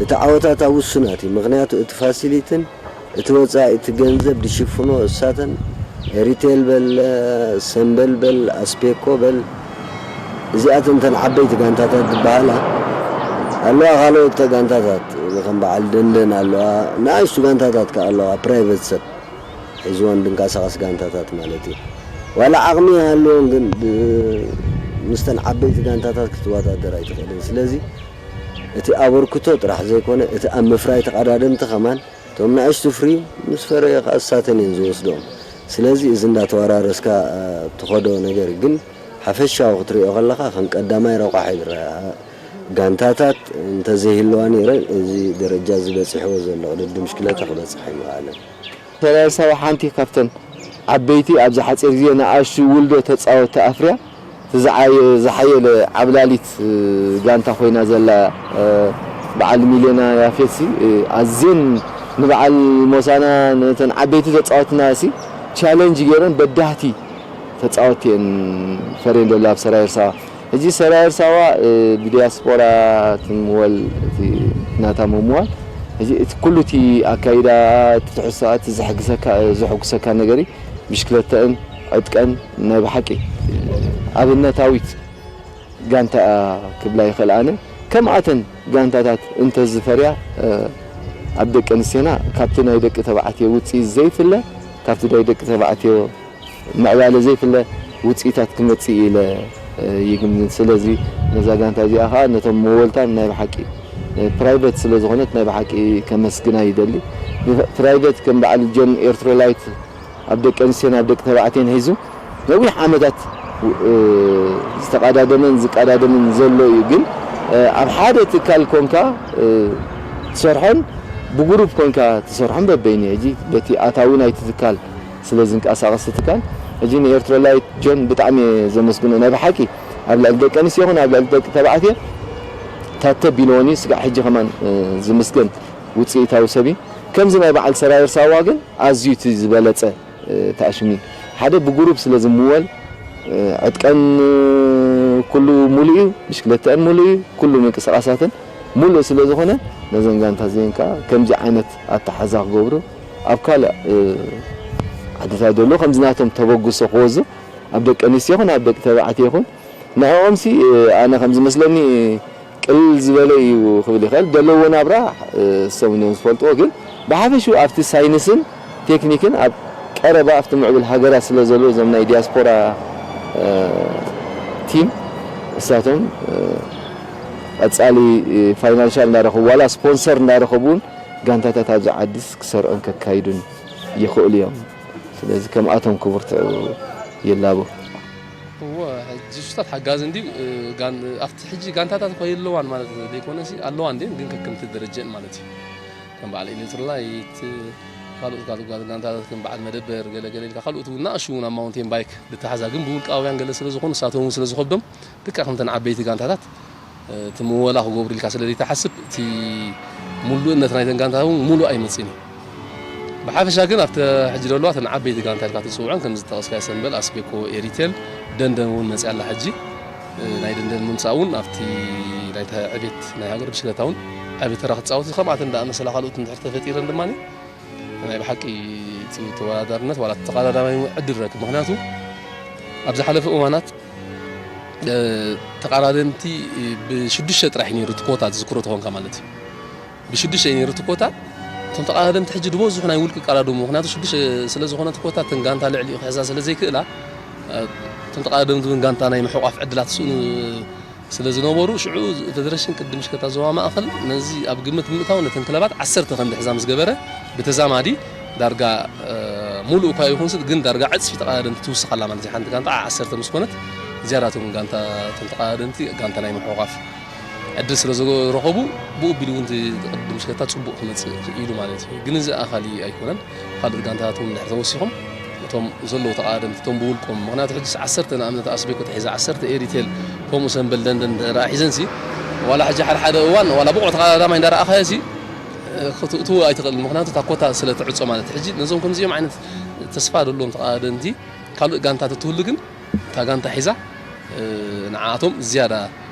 እቲ ዓወታታ ውሱናት እዩ። ምኽንያቱ እቲ ፋሲሊትን እቲ ወጻኢ፣ እቲ ገንዘብ ዝሽፍኖ እሳተን ኤሪቴል በል፣ ሰምበል በል፣ ኣስፔኮ በል፣ እዚኣተን እተን ዓበይቲ ጋንታታት ዝበሃላ ኣለዋ። ካልኦት ጋንታታት ከም በዓል ደንደን ኣለዋ፣ ንኣሽቱ ጋንታታት ከኣ ኣለዋ፣ ፕራይቨት ሰብ ሒዝወን ድንቀሳቐስ ጋንታታት ማለት እዩ። ዋላ ዓቕሚ ይሃልወን ግን ብ-፣ ምስተን ዓበይቲ ጋንታታት ክትወዳደር ኣይትኽእልን። ስለዚ እቲ ኣበርክቶ ጥራሕ ዘይኮነ እቲ ኣብ ምፍራይ ተቐዳደምቲ ከማን እቶም ንኣሽቱ ፍሪ ምስ ፈረየ ከኣ እሳተን እየን ዝወስድኦም። ስለዚ እዚ እንዳተወራረስካ፣ እ፣ ትኸዶ ነገር ግን ሓፈሻዊ ክትሪኦ ከለኻ ከም ቀዳማይ ረቋሒ ዝረኣ። ጋንታታት እንተዘይህልዋ ነይረን እዚ ደረጃ እዚ በጺሕዎ ዘሎ ቅድድም ብሽክለታ ክበጽሕ ኣይምኸኣለን። ሰላሳ ሓንቲ ካብተን ዓበይቲ ኣብዚ ሓጺር ግዜ ንኣሽቱ ውልዶ ተጻወትቲ ኣፍርያ እቲ ዝዓየ-፣ ዝሓየለ ዓብላሊት፣ እ፣ ጋንታ ኮይና ዘላ፣ እ፣ በዓል ሚልዮና ያፌትሲ፣ እ፣ ኣዝየን ንበዓል ሞሳና ነተን ዓበይቲ ተጻወትናሲ ቻለንጅ ገይረን በዳህቲ ተጻወትቲ እየን ፈርየን ዘሎ ኣብ ሰራየር ሳዋ። ሕጂ ሰራየር ሳዋ፣ እ፣ ብዲያስፖራ ትምወል እቲ ናታ ምምዋል። ሕጂ እቲ ኩሉ እቲ ኣካይዳ፣ እቲ ትሕዝቶኣ፣ እቲ ዘሕግሰካ፣ ዘሐጉሰካ ነገር እዩ። ብሽክለተአን ዕጥቀን ናይ ብሓቂ ኣብነታዊት ጋንታ እያ ክብላ ይኽእል ኣነ። ከምኣተን ጋንታታት እንተዝፈርያ፣ እ፣ ኣብ ደቂ ኣንስትዮና ካብቲ ናይ ደቂ ተባዕትዮ ውፅኢት ዘይፍለ፣ ካብቲ ናይ ደቂ ተባዕትዮ ምዕባለ ዘይፍለ ውፅኢታት ክመፅእ ኢለ፣ እ፣ ይግምት። ስለዚ ነዛ ጋንታ እዚኣ ከዓ ነቶም መወልታን ናይ ብሓቂ፣ እ፣ ፕራይቬት ስለ ዝኾነት ናይ ብሓቂ ከመስግና ይደሊ። ፕራይቬት ከም በዓል ጆን ኤርትሮላይት ኣብ ደቂ ኣንስትዮን ኣብ ደቂ ተባዕትዮን ሒዙ ነዊሕ ዓመታት፣ እ፣ ዝተቐዳደመን ዝቀዳደምን ዘሎ እዩ። ግን፣ እ፣ ኣብ ሓደ ትካል ኮንካ፣ እ፣ ትሰርሖን ብጉሩፕ ኮንካ ትሰርሖን በበይኑ እዩ። ሕጂ በቲ ኣታዊ ናይቲ ትካል ስለ ዝንቀሳቐስ እቲ ትካል፣ ሕጂ ንኤርትሮላይት ጆን ብጣዕሚ እየ ዘመስግኖ። ናይ ብሓቂ ኣብ ልዕሊ ደቂ ኣንስትዮ ይኹን ኣብ ልዕሊ ደቂ ተባዕትዮ ታተ ቢልዎን እዩ። ስጋዕ ሕጂ ከማን፣ እ፣ ዝምስገን ውፅኢታዊ ሰብ እዩ። ከምዚ ናይ በዓል ሰራየር ሳዋ ግን ኣዝዩ እቲ ዝበለፀ፣ እ፣ ተኣሽሚ። ሓደ ብጉሩብ ስለ ዝምወል፣ እ፣ ዕጥቀን፣ እ፣ ኩሉ ሙሉእ እዩ፣ ብሽክለተአን ሙሉእ እዩ፣ ኩሉ ምንቅስቓሳተን ሙሉእ ስለ ዝኾነ፣ ነዘን ጋንታ እዚአን ከኣ ከምዚ ዓይነት ኣተሓዛ ክገብሩ፣ ኣብ ካልእ፣ እ፣ ዓድታት ዘሎ ከምዚ ናቶም ተበግሶ ክወዙ፣ ኣብ ደቂ ኣንስትዮ ይኹን ኣብ ደቂ ተባዕትዮ ይኹን፣ ንዕኦምሲ፣ እ፣ ኣነ ከም ዝመስለኒ ቅልል ዝበለ እዩ ክብል ይኽእል። ዘለዎ ናብራ፣ እ፣ እሶም እዮም ዝፈልጥዎ። ግን ብሓፈሽኡ ኣብቲ ሳይንስን ቴክኒክን ኣብ ቀረባ ኣብቲ ምዕቡል ሃገራት ስለ ዘለዉ እዞም ናይ ዲያስፖራ፣ እ፣ ቲም እሳቶም፣ እ፣ ቀጻሊ፣ እ፣ ፋይናንሻል እንዳረኸቡ ዋላ ስፖንሰር እንዳረኸቡ እውን ጋንታታት ኣብዚ ዓዲስ ክሰርዑን ከካይዱን ይኽእሉ እዮም። ስለዚ ከምኣቶም ክብርትዑ ይላቦ። እወ፣ ሕጂ ሽታት ሓጋዚ እንድዩ፣ እ፣ ጋን-፣ ኣብቲ ሕጂ ጋንታታት እኳ የለዋን ማለት ዘይኮነሲ፣ ኣለዋ እንድየን፣ ግን ከከምቲ ደረጀን ማለት እዩ። ከም በዓል ኤሌክትሮላይት፣ ካልኦት፣ ካልኦት ጋንታታት ከም በዓል መደበር፣ ገለ ገለ ኢልካ ካልኦት እውን ንኣሽቱ እውን ኣብ ማውንቴን ባይክ ዝተሓዛ፣ ግን ብውልቃውያን ገለ ስለ ዝኾኑ፣ ንሳቶም እውን ስለ ዝኸብዶም፣ ልክዕ ከምተን ዓበይቲ ጋንታታት፣ እ፣ እቲ ምወላ ክገብሩ ኢልካ ስለ ዘይትሓስብ፣ እቲ ሙሉእነት ናይተን ጋንታታት እውን ሙሉእ ኣይመጽእን እዩ። ብሓፈሻ ግን ኣብቲ ሕጂ ዘለዋ እተን ዓበይቲ ጋንታ ኢልካ ትጽውዐን ከም ዝጠቐስካዮ ሰምበል፣ ኣስቤኮ፣ ኤሪቴል፣ ደንደን እውን መጽያ ኣላ ሕጂ። እ፣ ናይ ደንደን ምምጻእ እውን ኣብቲ ናይታ ዕቤት ናይ ሃገር ብሽክለታ እውን ዓቢ ተራ ክትጻወት እዩ። ከምኣተን ደኣ መሰላ ካልኦት እንድሕር ተፈጢረን ድማ ናይ ብሓቂ እቲ ተወዳዳርነት ዋላ እቲ ተቐዳዳማይ እውን ዕድል ረክብ። ምኽንያቱ ኣብ ዝሓለፈ እዋናት፣ እ፣ ተቐዳደምቲ ብሽዱሽተ ጥራሕ እዩ ነይሩ እቲ ኮታ ዝዝክሮ ተኾንካ ማለት እዩ። ብሽዱሽተ እዩ ነይሩ እቲ ኮታ። እቶም ተቐዳደምቲ ሕጂ ዝበዝሑ ናይ ውልቂ ቀዳደሙ። ምኽንያቱ ሽዱሽተ ስለ ዝኾነ እቲ ኮታ እተን ጋንታ ልዕሊኡ ክሕዛ ስለ ዘይክእላ፣ እ፣ እቶም ተቐዳደምቲ እውን ጋንታ ናይ ምሕቋፍ ዕድላት ስእኑ ስለ ዝነበሩ፣ ሽዑ ፌደሬሽን ቅድድም ብሽክለታ ዞባ ማእኸል ነዚ ኣብ ግምት ብምእታው ነተን ክለባት ዓሰርተ ከም ዝሕዛ ምስ ገበረ፣ ብተዛማዲ ዳርጋ፣ እ፣ ሙሉእ እኳ ይኹንስ ግን ዳርጋ ዕጽፊ ተቐዳደምቲ ትውስኽ ኣላ ማለት እዩ። ሓንቲ ጋንታ ዓሰርተ ምስ ኮነት ዝያዳ እቶም ጋንታ፣ እቶም ተቐዳደምቲ ጋንታ ናይ ምሕቋፍ ዕድል ስለ ዝረኸቡ፣ ብኡ ኣቢሉ እውን እቲ ቅድድም ብሽክለታ ጽቡቕ ክመጽእ ክኢሉ ማለት እዩ። ግን እዚ ኣኻሊ ኣይኮነን። ካልኦት ጋንታታት እውን እንድሕር ተወሲኾም፣ እቶም ዘለዉ ተቐዳደምቲ፣ እቶም ብውልቆም፣ ምኽንያቱ ሕጂ ዓሰርተ ንኣብነት ኣስቤኮ ተሒዛ፣ ዓሰርተ ኤሪቴል፣ ከምኡ ሰምበል ደንደን እንድሕር ሒዘንሲ፣ ዋላ ሕጂ ሓደ ሓደ እዋን፣ ዋላ ብቑዕ ተቐዳዳማይ እንዳረኣኻዮሲ፣ እ፣ ክትእትዎ ኣይትኽእልን። ምኽንያቱ እታ ኮታ ስለ ትዕጾ ማለት። ሕጂ ነዞም ከምዚኦም ዓይነት ተስፋ ዘለዎም ተቐዳደምቲ ካልእ ጋንታ ተትህሉ ግን፣ እታ ጋንታ ሒዛ፣ እ፣ ንዓኣቶም ዝያዳ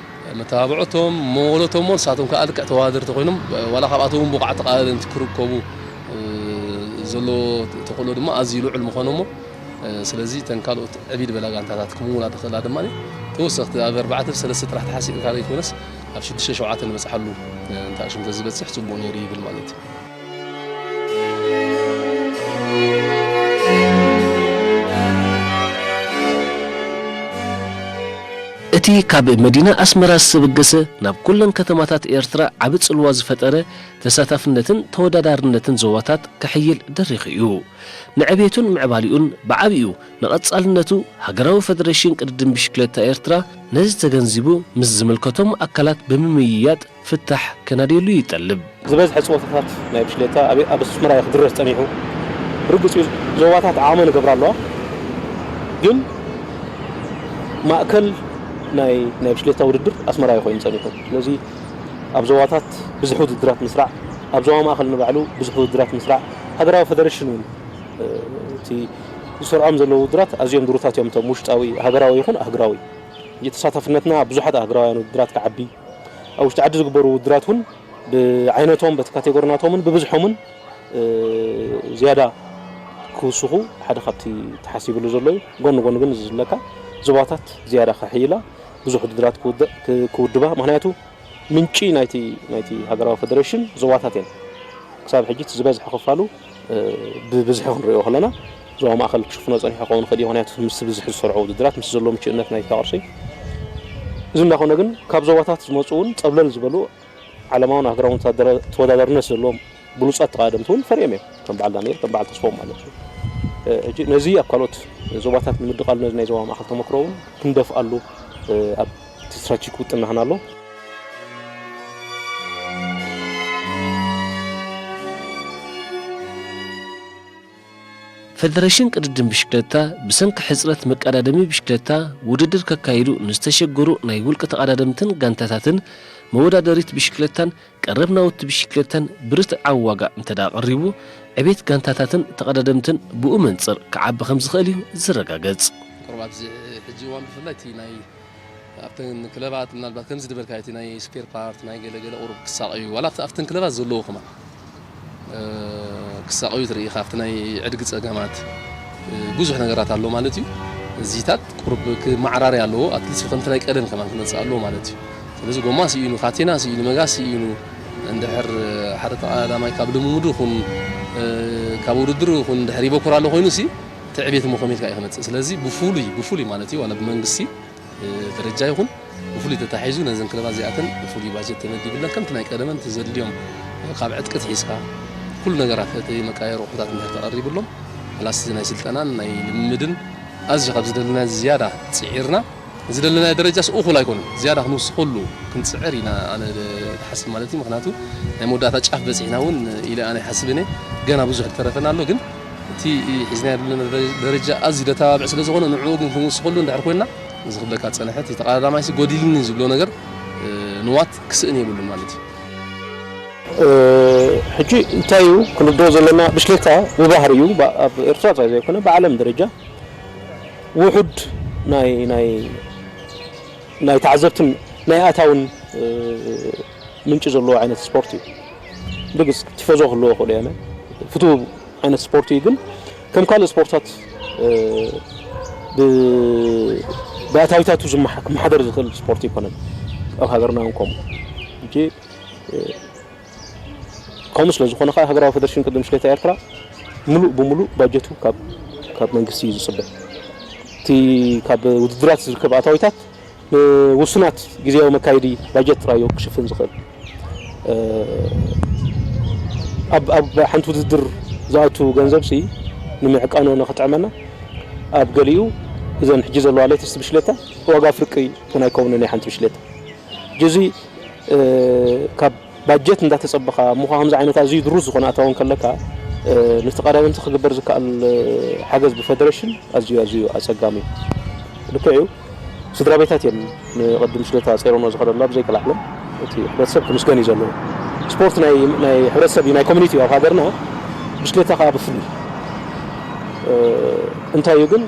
መተባብዖቶም፣ መወለቶሞ፣ ንሳቶም ከኣ ልክዕ ተወዳደርቲ ኮይኖም፣ ዋላ ካብኣቶም እውን ብቑዓት ተቐዳደምቲ ክርከቡ፣ እ፣ ዘሎ ተኽእሎ ድማ ኣዝዩ ልዑል ምኾኖሞ። እ፣ ስለዚ እተን ካልኦት ዕብይ ዝበላ ጋንታታት ክምውላ ዝኽእላ ድማ ተወሰኽቲ ኣብ ኣርባዕተ ሰለስተ ጥራሕ ተሓሲርካ ዘይኮነስ ኣብ ሽዱሽተ ሸውዓተ ንበጽሓሉ፣ እ፣ እንተ ኣሽም ተዝበጽሕ ጽቡቕ ነይሩ ይብል ማለት እዩ። እቲ ካብ መዲና ኣስመራ ዝተበገሰ ናብ ኩለን ከተማታት ኤርትራ ዓቢ ጽልዋ ዝፈጠረ ተሳታፍነትን ተወዳዳርነትን ዞባታት ከሕይል ደሪኹ እዩ። ንዕቤቱን ምዕባሊኡን ብዓቢኡ ንቐጻልነቱ ሃገራዊ ፈደረሽን ቅድድም ብሽክለታ ኤርትራ ነዚ ተገንዚቡ ምስ ዝምልከቶም ኣካላት ብምምይያጥ ፍታሕ ከናድየሉ ይጠልብ። ዝበዝሐ ጸወታታት ናይ ብሽክሌታ ኣብ፣ ኣብ ኣስመራ እዩ ክድረስ ጸኒሑ። ርግጽ እዩ፣ ዞባታት ዓቕመን ይገብራ ኣለዋ። ግን ማእከል ናይ፣ ናይ ብሽክሌታ ውድድር ኣስመራ እዩ ኮይኑ ጸኒሑ። ስለዚ ኣብ ዞባታት ብዙሕ ውድድራት ምስራዕ፣ ኣብ ዞባ ማእከል ንባዕሉ ብዙሕ ውድድራት ምስራዕ፣ ሃገራዊ ፈደረሽን እውን፣ እ፣ እቲ ዝሰርዖም ዘለዉ ውድድራት ኣዝዮም ድሩታት እዮም፣ እቶም ውሽጣዊ ሃገራዊ ይኹን ኣህጉራዊ። ተሳታፍነትና ኣብ ብዙሓት ኣህጉራውያን ውድድራት ክዓቢ፣ ኣብ ውሽጢ ዓዲ ዝግበሩ ውድድራት እውን ብዓይነቶም፣ በቲ ካቴጎሪ ናቶምን ብብዝሖምን፣ እ፣ ዝያዳ ክውስኹ ሓደ ካብቲ ተሓሲብሉ ዘሎ እዩ። ጎኒ ጎኒ ግን እዚ ዝብለካ ዞባታት ዝያዳ ከሕይላ፣ ብዙሕ ውድድራት ክውደ-፣ ክ-፣ ክውድባ። ምኽንያቱ ምንጪ ናይቲ፣ ናይቲ ሃገራዊ ፈደረሽን ዞባታት እየን። ክሳብ ሕጂ እቲ ዝበዝሐ ክፋሉ፣ እ፣ ብብዝሒ ክንሪኦ ከለና ዞባ ማእከል ክሽፍኖ ጸኒሑ ክኸውን ይኽእል እዩ። ምኽንያቱ ምስ ብዝሒ ዝሰርዖ ውድድራት፣ ምስ ዘሎ ምቹእነት ናይቲ ቅርሲ። እዚ እንዳኾነ ግን ካብ ዞባታት ዝመጹ እውን ጸብለል ዝበሉ ዓለማውን ሃገራውን ተወዳዳሪ-፣ ተወዳዳርነት ዘለዎም ብሉጻት ተቐዳደምቲ እውን ፈርዮም እዮም። ከም በዓል ዳንኤል፣ ከም በዓል ተስፎም ማለት እዩ። እ፣ ሕጂ ነዚ ኣብ ካልኦት ዞባታት ንምድቓል ነዚ ናይ ዞባ ማእከል ተመክሮ እውን ክንደፍኣሉ፣ እ፣ ኣብ እቲ ስትራቴጂክ ውጥንና ኣሎ። ፈደረሽን ቅድድም ብሽክለታ ብሰንኪ ሕጽረት መቀዳደሚ ብሽክለታ ውድድር ከካይዱ ንዝተሸገሩ ናይ ውልቂ ተቐዳደምትን ጋንታታትን መወዳደሪት ብሽክለታን ቀረብ ናውቲ ብሽክለታን ብርትዓዊ ዋጋ እንተ ደኣ ቀሪቡ፣ ዕቤት ጋንታታትን ተቐዳደምትን ብኡ መንጽር ክዓቢ ከም ዝኽእል እዩ ዝረጋገጽ። ቁሩብ ኣብዚ ሕጂ እዋን ብፍላይ እቲ ናይ ኣብተን ክለባት ምናልባት ከምዚ ዝበልካዮ እቲ ናይ ስፔር ፓርት ናይ ገለ ገለ ቁሩብ ክሳቐዩ ዋላ ኣብቲ ኣብተን ክለባት ዘለዎ ከማን እ፣ ክሳቐዩ ትርኢ ኢኻ ኣብቲ ናይ ዕድጊ ጸገማት እ፣ ብዙሕ ነገራት ኣሎ ማለት እዩ። እዚታት ቁሩብ ክመዓራሪ ኣለዎ ኣትሊስት ከምቲ ናይ ቀደም ከማን ክመጽእ ኣለዎ ማለት እዩ። ስለዚ ጎማ ስኢኑ ካቴና ስኢኑ መጋዝ ስኢኑ እንድሕር ሓደ ተቐዳዳማይ ካብ ልምምዱ ይኹን እ፣ ካብ ውድድሩ ይኹን እንድሕር ይበኩር ኣሎ ኮይኑ ሲ እቲ ዕቤት እሞ ከመይ ኢልካ እዩ ክመጽእ ስለዚ ብፍሉይ ብፍሉይ ማለት እዩ ዋላ ብመንግስቲ ደረጃ ይኹን ብፍሉይ ተታሒዙ ነዘን ክለባት እዚኣተን ብፍሉይ ባጀት ተመዲብለን ከምቲ ናይ ቀደመን እቲ ዘድልዮም ካብ ዕጥቂ ትሒዝካ ኩሉ ነገራት እቲ መቃየሪ ኣቑሑታት እንድሕር ተቐሪብሎም ፕላስ ናይ ስልጠናን ናይ ልምምድን ኣዝዩ ካብ ዝደለና ዝያዳ ፅዒርና ዝደለናዮ ደረጃስ እኹል ኣይኮነን ዝያዳ ክንውስኸሉ ክንፅዕር ኢና ኣነ ትሓስብ ማለት እዩ ምክንያቱ ናይ መወዳእታ ጫፍ በፂሕና እውን ኢለ ኣነ ይሓስብ እኔ ገና ብዙሕ ተረፈና ኣሎ ግን እቲ ሒዝናዮ ዘለና ደረጃ ኣዝዩ ደተባብዕ ስለ ዝኾነ ንዕኡ ግን ክንውስኸሉ እንድሕር ኮይንና እዚ ክብለካ ዝጸንሐ እቲ ተቐዳዳማይሲ ጎዲልኒ ዝብሎ ነገር ንዋት ክስእን የብሉን ማለት እዩ። ሕጂ እንታይ እዩ ክንርድኦ ዘለና ብሽክሌታ ብባህሪኡ ኣብ ኤርትራ ጥራይ ዘይኮነ ብዓለም ደረጃ ውሑድ ናይ ናይ ናይ ተዓዘብትን ናይ ኣታውን ምንጪ ዘለዎ ዓይነት ስፖርት እዩ። ብርግፅ ቲፎዞ ክህልዎ ይኽእሉ እዮም። ፍቱው ዓይነት ስፖርት እዩ ግን ከም ካልእ ስፖርታት ብኣታዊታቱ ክመሓደር ዝኽእል ስፖርት ኣይኮነን። ኣብ ሃገርና እውን ከምኡ። ሕጂ ከምኡ ስለ ዝኾነ ከዓ ሃገራዊ ፌደሬሽን ቅድድም ብሽክሌታ ኤርትራ ምሉእ ብምሉእ ባጀቱ ካብ መንግስቲ እዩ ዝፅበ። እቲ ካብ ውድድራት ዝርከብ ኣታዊታት ንውሱናት ግዜያዊ መካየዲ ባጀት ጥራይ እዩ ክሽፍን ዝኽእል። ኣብ ሓንቲ ውድድር ዝኣቱ ገንዘብሲ ንምዕቃኑ ንኽጥዕመና ኣብ ገሊኡ እዘን ሕጂ ዘለዋ ሌተስት ብሽክሌታ ዋጋ ፍርቂ እውን ኣይከውንን እያ ሓንቲ ብሽክሌታ። ሕጂ እዚ ካብ ባጀት እንዳተፀበኻ እሞ ከምዚ ዓይነት ኣዝዩ ድሩት ዝኾነ ኣታዊ እንከለካ ንተቐዳደምቲ ክግበር ዝከኣል ሓገዝ ብፈደረሽን ኣዝዩ ኣዝዩ ኣፀጋሚ እዩ። ልክዕ እዩ ስድራ ቤታት እዮም ንቐድም ብሽክሌታ ፀይሮሞ ዝኸደሉ ኣብ ዘይከላዕሎም እቲ ሕብረተሰብ ክምስገን እዩ ዘለዎ። ስፖርት ናይ ሕብረተሰብ እዩ ናይ ኮሚኒቲ እዩ ኣብ ሃገርና ብሽክሌታ ከዓ ብፍሉይ እንታይ እዩ ግን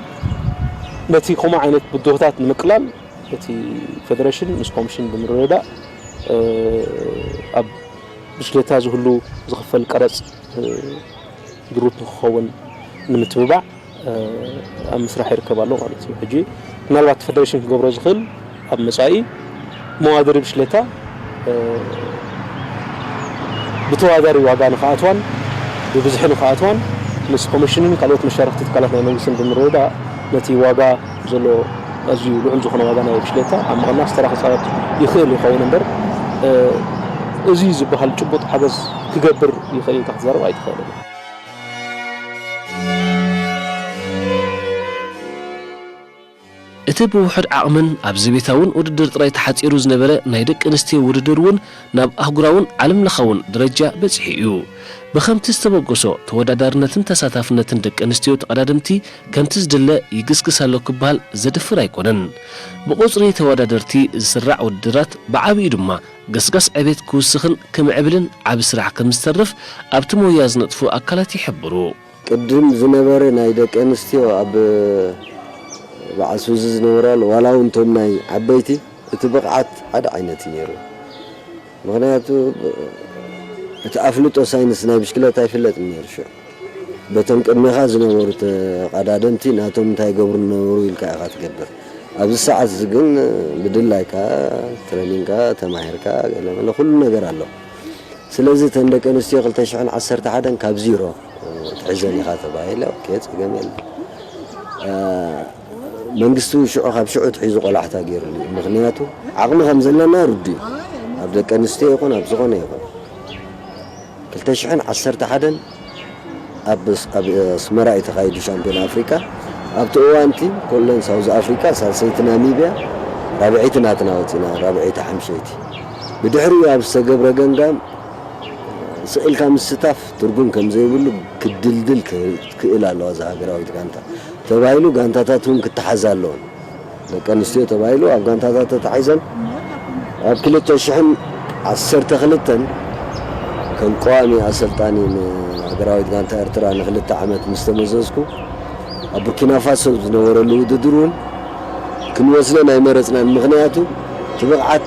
ነቲ ከምኡ ዓይነት ብድሆታት ንምቅላል እቲ ፌደሬሽን ምስ ኮሚሽን ብምርድዳእ ኣብ ብሽክሌታ ዝህሉ ዝኽፈል ቀረፅ ድሩት ንክኸውን ንምትብባዕ ኣብ ምስራሕ ይርከብ ኣሎ ማለት እዩ። ሕጂ ምናልባት እቲ ፌደሬሽን ክገብሮ ዝኽእል ኣብ መፃኢ መዋደሪ ብሽክሌታ ብተወዳዳሪ ዋጋ ንክኣትዋን ብብዝሒ ንክኣትዋን ምስ ኮሚሽንን ካልኦት መሻርክቲ ትካላት ናይ መንግስትን ብምርድዳእ ነቲ ዋጋ ዘሎ ኣዝዩ ልዑል ዝኾነ ዋጋ ናይ ብሽክሌታ ኣብ ምቕናስ ተራ ክፃወት ይኽእል ይኸውን እምበር እዚ ዝበሃል ጭቡጥ ሓገዝ ክገብር ይኽእል ኢልካ ክትዛረብ ኣይትኽእልን። እቲ ብውሑድ ዓቕምን ኣብ ዘቤታውን ውድድር ጥራይ ተሓጺሩ ዝነበረ ናይ ደቂ ኣንስትዮ ውድድር እውን ናብ ኣህጉራውን ዓለምለኻውን ደረጃ በጺሑ እዩ። ብኸምቲ ዝተበገሶ ተወዳዳርነትን ተሳታፍነትን ደቂ ኣንስትዮ ተቐዳደምቲ ከምቲ ዝድለ ይግስግስ ኣሎ ክበሃል ዘድፍር ኣይኮነን። ብቑጽሪ ተወዳደርቲ ዝስራዕ ውድድራት ብዓቢኡ ድማ ገስጋስ ዕቤት ክውስኽን ክምዕብልን ዓቢ ስራሕ ከም ዝተርፍ ኣብቲ ሞያ ዝነጥፉ ኣካላት ይሕብሩ። ቅድም ዝነበረ ናይ ደቂ ኣንስትዮ ኣብ በዓል ሱዚ ዝነበራሉ ዋላ እውን እቶም ናይ ዓበይቲ እቲ ብቕዓት ሓደ ዓይነት እዩ ነይሩ። ምኽንያቱ እቲ ኣፍልጦ ሳይንስ ናይ ብሽክለታ ኣይፍለጥን ነይሩ ሽዑ። በቶም ቅድሜኻ ዝነበሩ ተቐዳደምቲ ናቶም እንታይ ይገብሩ ነበሩ ኢልካ ኢኻ ትገብር። ኣብዚ ሰዓት እዚ ግን ብድላይካ ትረኒንካ ተማሂርካ ገለ መለ ኩሉ ነገር ኣሎ። ስለዚ እተን ደቂ ኣንስትዮ ክልተ ሽሕን ዓሰርተ ሓደን ካብ ዚሮ ትሕዘን ኢኻ ተባሂለ ኦኬ ጸገም የለን። መንግስቲ እውን ሽዑ ካብ ሽዑ ኣትሒዙ ቆላሕታ ገይሩሉ እዩ። ምኽንያቱ ዓቕሚ ከም ዘለና ርዱእ እዩ። ኣብ ደቂ ኣንስትዮ ይኹን ኣብ ዝኾነ ይኹን ክልተ ሽሕን ዓሰርተ ሓደን ኣብ ኣስመራ እዩ ተኻይዱ ሻምፒዮን ኣፍሪቃ። ኣብቲ እዋንቲ ኩለን ሳውዝ ኣፍሪቃ ሳልሰይቲ ናሚብያ ራብዐይቲ ናትና ወፂና ራብዐይቲ ሓምሸይቲ። ብድሕሪኡ ኣብ ዝተገብረ ገምጋም ስእልካ ምስታፍ ትርጉም ከም ዘይብሉ ክድልድል ክእል ኣለዋ እዛ ሃገራዊት ጋንታ ተባሂሉ፣ ጋንታታት እውን ክተሓዛ ኣለዎን። ደቂ ኣንስትዮ ተባሂሉ ኣብ ጋንታታት ተታሒዘን ኣብ ክልተ ሽሕን ዓሰርተ ክልተን ከም ቀዋሚ ኣሰልጣኒ ንሃገራዊት ጋንታ ኤርትራ ንክልተ ዓመት ምስ ተመዘዝኩ፣ ኣብ ቡርኪና ፋሶ ዝነበረሉ ውድድር እውን ክንወስደን ኣይመረጽናን። ምኽንያቱ እቲ ብቕዓት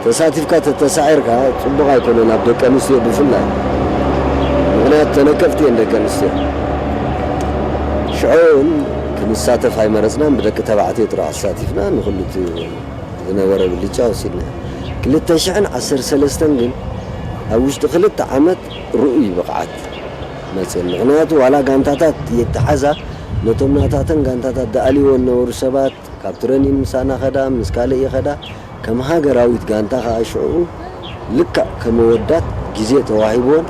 ተሳቲፍካ ተተሳዒርካ ጽቡቕ ኣይኮነን፣ ኣብ ደቂ ኣንስትዮ ብፍላይ። ምኽንያቱ ተነቀፍቲ እየን ደቂ ኣንስትዮ። ሽዑ እውን ክንሳተፍ ኣይመረጽናን፣ ብደቂ ተባዕትዮ ጥራሕ ኣሳቲፍና ንኹሉ እቲ ዝነበረ ብልጫ ወሲድና። ክልተ ሽሕን ዓሰርተ ሰለስተን ግን ኣብ ውሽጢ ክልተ ዓመት ርኡይ ብቕዓት መጽእን። ምኽንያቱ ዋላ ጋንታታት የተሓዛ፣ ነቶም ናታተን ጋንታታት ዝኣልይዎ ዝነበሩ ሰባት ካብ ትረኒን ምሳና ኸዳ፣ ምስ ካልእ ይኸዳ፣ ከም ሃገራዊት ጋንታ ኸኣ ሽዑ ልክዕ ከመወዳት ግዜ ተዋሂብዎን፣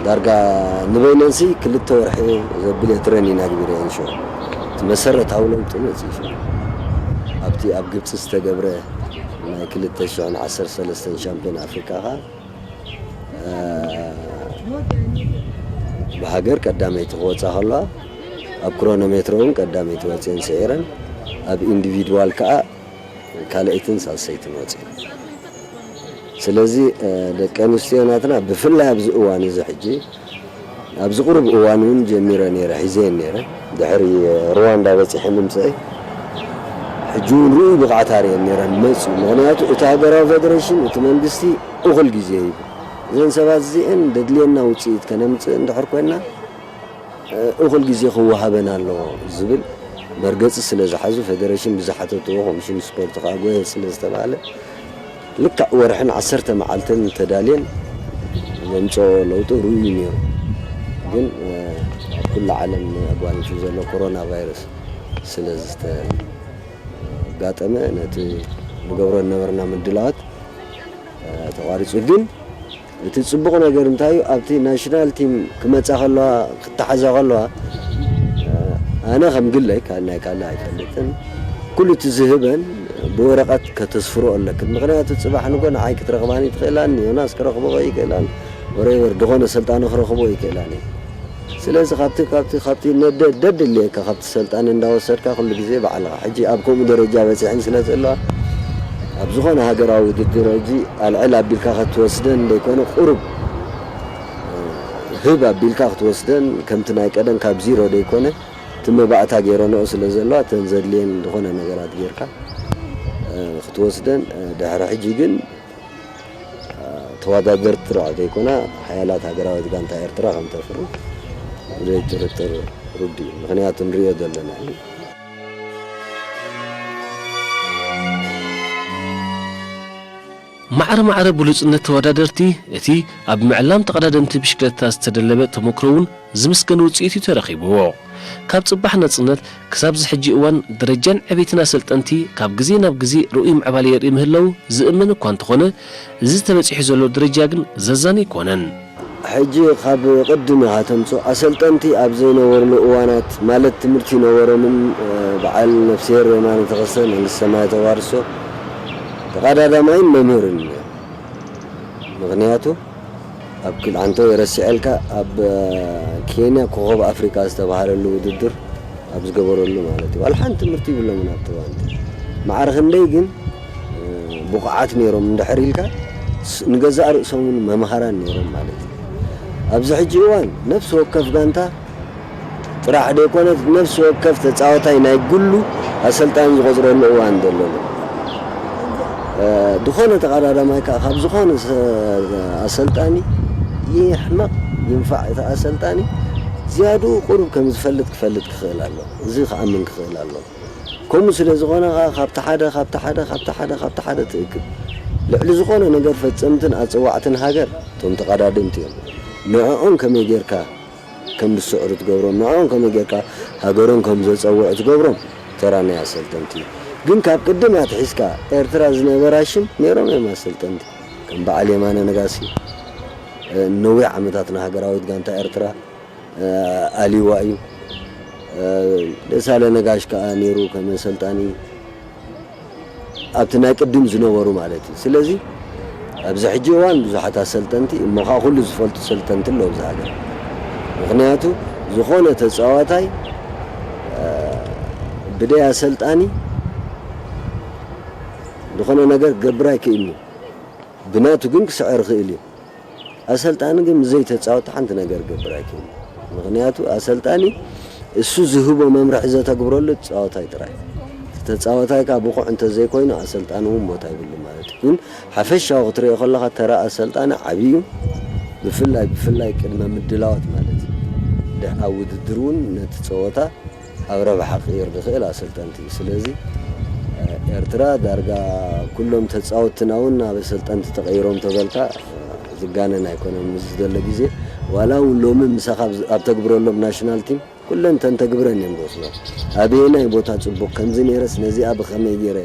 ዳርጋ ንበይነንሲ ክልተ ወርሒ ዘብል እየ ትረኒን ኣግቢረ እየን ሽዑ። እቲ መሰረታዊ ለውጢ መጺኡ ሽዑ። ኣብቲ ኣብ ግብጺ ዝተገብረ ናይ ክልተ ሽሕን ዓሰርተ ሰለስተን ሻምፒዮን ኣፍሪቃ ኸኣ፣ እ፣ ብሃገር ቀዳመይቲ ክወጻ ከለዋ፣ ኣብ ክሮኖሜትሮ እውን ቀዳመይቲ ወጺአን ስዒረን፣ ኣብ ኢንዲቪድዋል ከኣ ካልኣይትን ሳልሰይትን ወጺአን። ስለዚ፣ እ፣ ደቂ ኣንስትዮ ናትና ብፍላይ ኣብዚ እዋን እዚ ሕጂ፣ ኣብዚ ቁሩብ እዋን እውን ጀሚረ ነይረ፣ ሒዘየን ነይረ። ድሕሪ ሩዋንዳ በጺሐ ምምጽአይ፣ ሕጂ እውን ርኡይ ብቕዓት ኣርእየን ነይረን መጽኡ። ምኽንያቱ እቲ ሃገራዊ ፌደሬሽን፣ እቲ መንግስቲ እኹል ግዜ ሂቡ። እዘን ሰባት እዚአን ደድልየና ውጽኢት ከነምጽእ እንድሕር ኮይንና፣ እ፣ እኹል ግዜ ክወሃበን ኣለዎ ዝብል መርገጺ ስለ ዝሓዙ፣ ፌደሬሽን ብዝሓተትዎ፣ ኮሚሽን ስፖርት ከኣ ጎየ ስለ ዝተባህለ፣ ልክዕ ወርሕን ዓሰርተ መዓልትን ተዳልየን ዘምጽኦ ለውጢ ርኡይ እዩ ነይሩ። ግን፣ እ፣ ኣብ ኩሉ ዓለም ኣጓኒፉ ዘሎ ኮሮና ቫይረስ ስለ ዝተጋጠመ፣ ነቲ ንገብሮ ዝነበርና ምድላዋት፣ እ፣ ተቋሪጹ። ግን እቲ ጽቡቕ ነገር እንታይ እዩ? ኣብቲ ናሽናል ቲም ክመጻ ከለዋ፣ ክተሓዛ ከለዋ፣ እ፣ ኣነ ከም ግለይ፣ ካብ ናይ ካልእ ኣይፈልጥን፣ ኩሉ እቲ ዝህበን ብወረቐት ከተስፍሮ ኣለክን። ምኽንያቱ ጽባሕ ንጎ ንዓይ ክትረኽባኒ ትኽእላኒ፣ ዮናስ ክረኽቦ ይኽእላን፣ ወሬቨር፣ ዝኾነ ሰልጣኒ ክረኽቦ ይኽእላኒ። ስለዚ ካብቲ፣ ካብቲ፣ ካብቲ ነደ-፣ ደድልየካ ካብቲ ሰልጣኒ እንዳወሰድካ ኩሉ ግዜ ባዕልኻ። ሕጂ ኣብ ከምኡ ደረጃ በጺሐን ስለ ዘለዋ፣ ኣብ ዝኾነ ሃገራዊ ውድድር ሕጂ ኣልዕል ኣቢልካ ክትወስደን ዘይኮነ፣ ቁሩብ፣ እ፣ ህብ ኣቢልካ ክትወስደን፣ ከምቲ ናይ ቀደም ካብ ዚሮ ዘይኮነ፣ እቲ መባእታ ገይረንኦ ስለ ዘለዋ፣ እተን ዘድልየን ዝኾነ ነገራት ጌርካ፣ እ፣ ክትወስደን፣ እ፣ ድሕሪ ሕጂ ግን፣ እ፣ ተወዳደርቲ ጥራሕ ዘይኮና፣ ሓያላት ሃገራዊት ጋንታ ኤርትራ ከም ተፍሪ ብዘይ ጥርጥር ርዱእ እዩ። ምኽንያቱ ንርእዮ ዘለና እዩ። ማዕረ ማዕረ ብሉጽነት ተወዳደርቲ፣ እቲ ኣብ ምዕላም ተቐዳደምቲ ብሽክለታ ዝተደለበ ተመክሮ እውን ዝምስገን ውጽኢት እዩ ተረኺብዎ። ካብ ጽባሕ ናጽነት ክሳብ እዚ ሕጂ እዋን፣ ደረጃን ዕቤትን ኣሰልጠንቲ ካብ ግዜ ናብ ግዜ ርኡይ ምዕባለ የርኢ ምህላው ዝእመን እኳ እንተኾነ፣ እዚ ተበጺሑ ዘሎ ደረጃ ግን ዘዛኒ ኣይኮነን። ሕጂ ካብ ቅድም ኢኻ ተምጽኦ፣ ኣሰልጠንቲ ኣብ ዘይነበርሉ እዋናት፣ ማለት ትምህርቲ ነበሮምን፣ እ፣ በዓል ነፍስሄር የማነ ተኸስተ መንግስተ ሰማያት ተዋርሶ፣ ተቐዳዳማይን መምህርን እዩ። ምኽንያቱ ኣብ ክል-፣ ኣንተ ረሲዐልካ፣ ኣብ፣ እ፣ ኬንያ ኮኸብ ኣፍሪቃ ዝተባህለሉ ውድድር ኣብ ዝገበረሉ ማለት እዩ። ዋላ ሓንቲ ትምህርቲ ይብሎምን ኣብቲ እዋን እቲ። ማዕረ ክንደይ ግን፣ እ፣ ብቑዓት ነይሮም እንድሕር ኢልካ፣ ስ-፣ ንገዛእ ርእሶም እውን መምሃራን ነይሮም ማለት እዩ። ኣብዚ ሕጂ እዋን ነፍሲ ወከፍ ጋንታ ጥራሕ ዘይኮነ፣ ነፍሲ ወከፍ ተጻዋታይ ናይ ግሉ ኣሰልጣኒ ዝቖጽረሉ እዋን ዘሎ። እ፣ ዝኾነ ተቐዳዳማይ ከኣ ካብ ዝኾነ ሰ-፣ ኣሰልጣኒ ይሕመቕ ይንፋዕ፣ እቲ ኣሰልጣኒ ዝያድኡ ቁሩብ ከም ዝፈልጥ ክፈልጥ ክኽእል ኣለዎ። እዚ ክኣምን ክኽእል ኣለዎ። ከምኡ ስለ ዝኾነ ከኣ ካብቲ ሓደ፣ ካብቲ ሓደ፣ ካብቲ ሓደ፣ ካብቲ ሓደ ትእክብ። ልዕሊ ዝኾነ ነገር ፈጸምትን ኣጸዋዕትን ሃገር እቶም ተቐዳደምቲ እዮም። ንዕኦም ከመይ ጌርካ ከም ዝስዕሩ ትገብሮም፣ ንዕኦም ከመይ ጌርካ ሃገሮም ከም ዘጸውዑ ትገብሮም ተራ ናይ ኣሰልጠንቲ እዩ። ግን ካብ ቅድም ኣትሒዝካ ኤርትራ ዝነበራ ሽም ነይሮም እዮም ኣሰልጠንቲ። ከም በዓል የማነ ነጋሲ፣ እ፣ ነዊሕ ዓመታት ንሃገራዊት ጋንታ ኤርትራ፣ እ፣ ኣልይዋ እዩ። እ፣ ደሳለ ነጋሽ ከኣ ነይሩ ከም ኣሰልጣኒ። ኣብቲ ናይ ቅድም ዝነበሩ ማለት እዩ። ስለዚ ኣብዚ ሕጂ እዋን ብዙሓት ኣሰልጠንቲ እሞ ኸዓ ኩሉ ዝፈልጡ ሰልጠንቲ ኣለዉ ኣብዚ ሃገር። ምኽንያቱ ዝኾነ ተጻዋታይ ብደይ ኣሰልጣኒ ዝኾነ ነገር ክገብር ኣይክእልን እዩ። ብናቱ ግን ክስዕር ይኽእል እዩ። ኣሰልጣኒ ግን ምስ ዘይተጻወት ሓንቲ ነገር ክገብር ኣይክእልን። ምኽንያቱ ኣሰልጣኒ እሱ ዝህቦ መምርሒ ዘተግብረሉ ተጻዋታይ ጥራይ። ተጻዋታይ ከኣ ብቑዕ እንተዘይኮይኑ ኣሰልጣኒ እውን ቦታ ይብሉ ማለት እዩ። ግን ሓፈሻዊ ክትሪኦ ከለኻ ተራ ኣሰልጣኒ ዓብዩ እዩ። ብፍላይ ብፍላይ ቅድመ ምድላዋት ማለት እዩ። ድሕ ኣብ ውድድር እውን ነቲ ጸወታ ኣብ ረብሓ ክቕይር ዝኽእል ኣሰልጠንቲ እዩ። ስለዚ ኤርትራ ዳርጋ ኩሎም ተጻወትትና እውን ናብ ኣሰልጠንቲ ተቐይሮም ተበልካ ዝጋነን ኣይኮነን። ምስ ዘሎ ግዜ ዋላ እውን ሎሚ ምሳኻ ኣብ ተግብረሎም ናሽናል ቲም ኩለን ተንተግብረን እየን ዝወስዶ። ኣበየናይ ቦታ ጽቡቕ ከምዚ ነይረስ ነዚኣ ብኸመይ ገይረ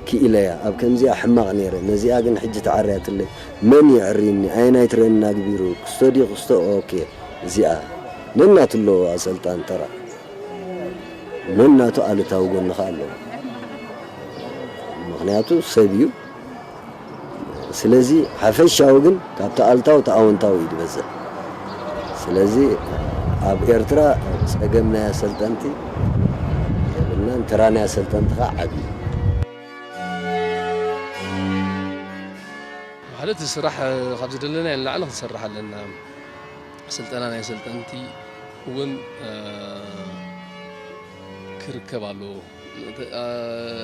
ክኢለያ ኣብ ከምዚኣ ሕማቕ ነይረ ነዚኣ ግን ሕጂ ተዓርያትለይ መን የዕሪኒ ኣየናይ ትሬን ናግቢሩ ክስቶ ድዩ ክስቶ ኦኬ እዚኣ ነናቱ ኣለዎ ኣሰልጣን ተራ ነናቱ ኣሉታዊ ጎኒ ከኣ ኣለዎ ምኽንያቱ ሰብ እዩ ስለዚ ሓፈሻዊ ግን ካብቲ ኣሉታዊ እቲ ኣወንታዊ እዩ ዝበዝሕ ስለዚ ኣብ ኤርትራ ጸገም ናይ ኣሰልጠንቲ የብልናን ተራ ናይ ኣሰልጠንቲ ከኣ ዓቢ እዩ ማለት ስራሕ ካብ ዝደለናዮ ንላዕሊ ክንሰርሕ ኣለና። ስልጠና ናይ ኣሰልጠንቲ እውን ክርከብ ኣለዎ።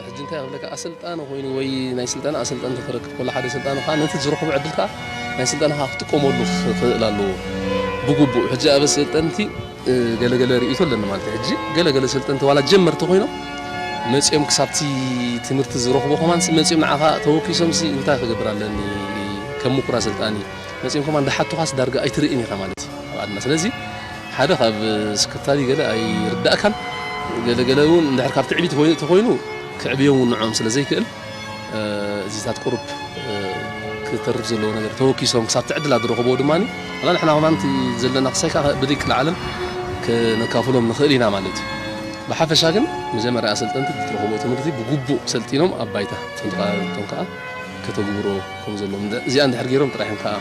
ሕጂ እንታይ ክብለካ ኣሰልጣኒ ኮይኑ ወይ ናይ ስልጠና ኣሰልጠንቲ ክረክብ ከሎ ሓደ ስልጣኒ ከዓ ነቲ ዝረኽቦ ዕድል ከዓ ናይ ስልጠና ከዓ ክጥቀመሉ ክኽእል ኣለዎ ብግቡእ። ሕጂ ኣብ ኣሰልጠንቲ ገለገለ ርእይቶ ኣለኒ ማለት እዩ። ሕጂ ገለገለ ሰልጠንቲ ዋላ ጀመርቲ ኮይኖም መፂኦም ክሳብቲ ትምህርቲ ዝረኽቦ ከማን መፂኦም ንዓኻ ተወኪሶም ሲ እንታይ ክገብር ኣለኒ ከም ምኩር ኣሰልጣኒ መፂኦም ከማን ዳሓቱኻስ ዳርጋ ኣይትርእን ኢኻ ማለት እዩ ኣብ ዓድና። ስለዚ ሓደ ካብ ስክፍታሊ ገለ ኣይርዳእካን ገለገለ እውን እንድሕር ካብ ትዕቢት ተኮይኑ ክዕብዮም እውን ንዕኦም ስለ ዘይክእል እዚታት ቁሩብ ክተርፍ ዘለዎ ነገር ተወኪሶም ክሳብ ትዕድላ ዝረኸብዎ ድማ ኣላ ንሕና ከማን ዘለና ክሳይ ከዓ ብደቂ ዓለም ክነካፍሎም ንኽእል ኢና ማለት እዩ። ብሓፈሻ ግን መጀመርያ ኣሰልጠንቲ ዝረኸብዎ ትምህርቲ ብግቡእ ሰልጢኖም ኣብ ባይታ እቶም ተቃራረብቶም ከዓ ከተግብሮ ከም ዘለዎም እዚኣ እንድሕር ገይሮም ጥራሕም ከዓ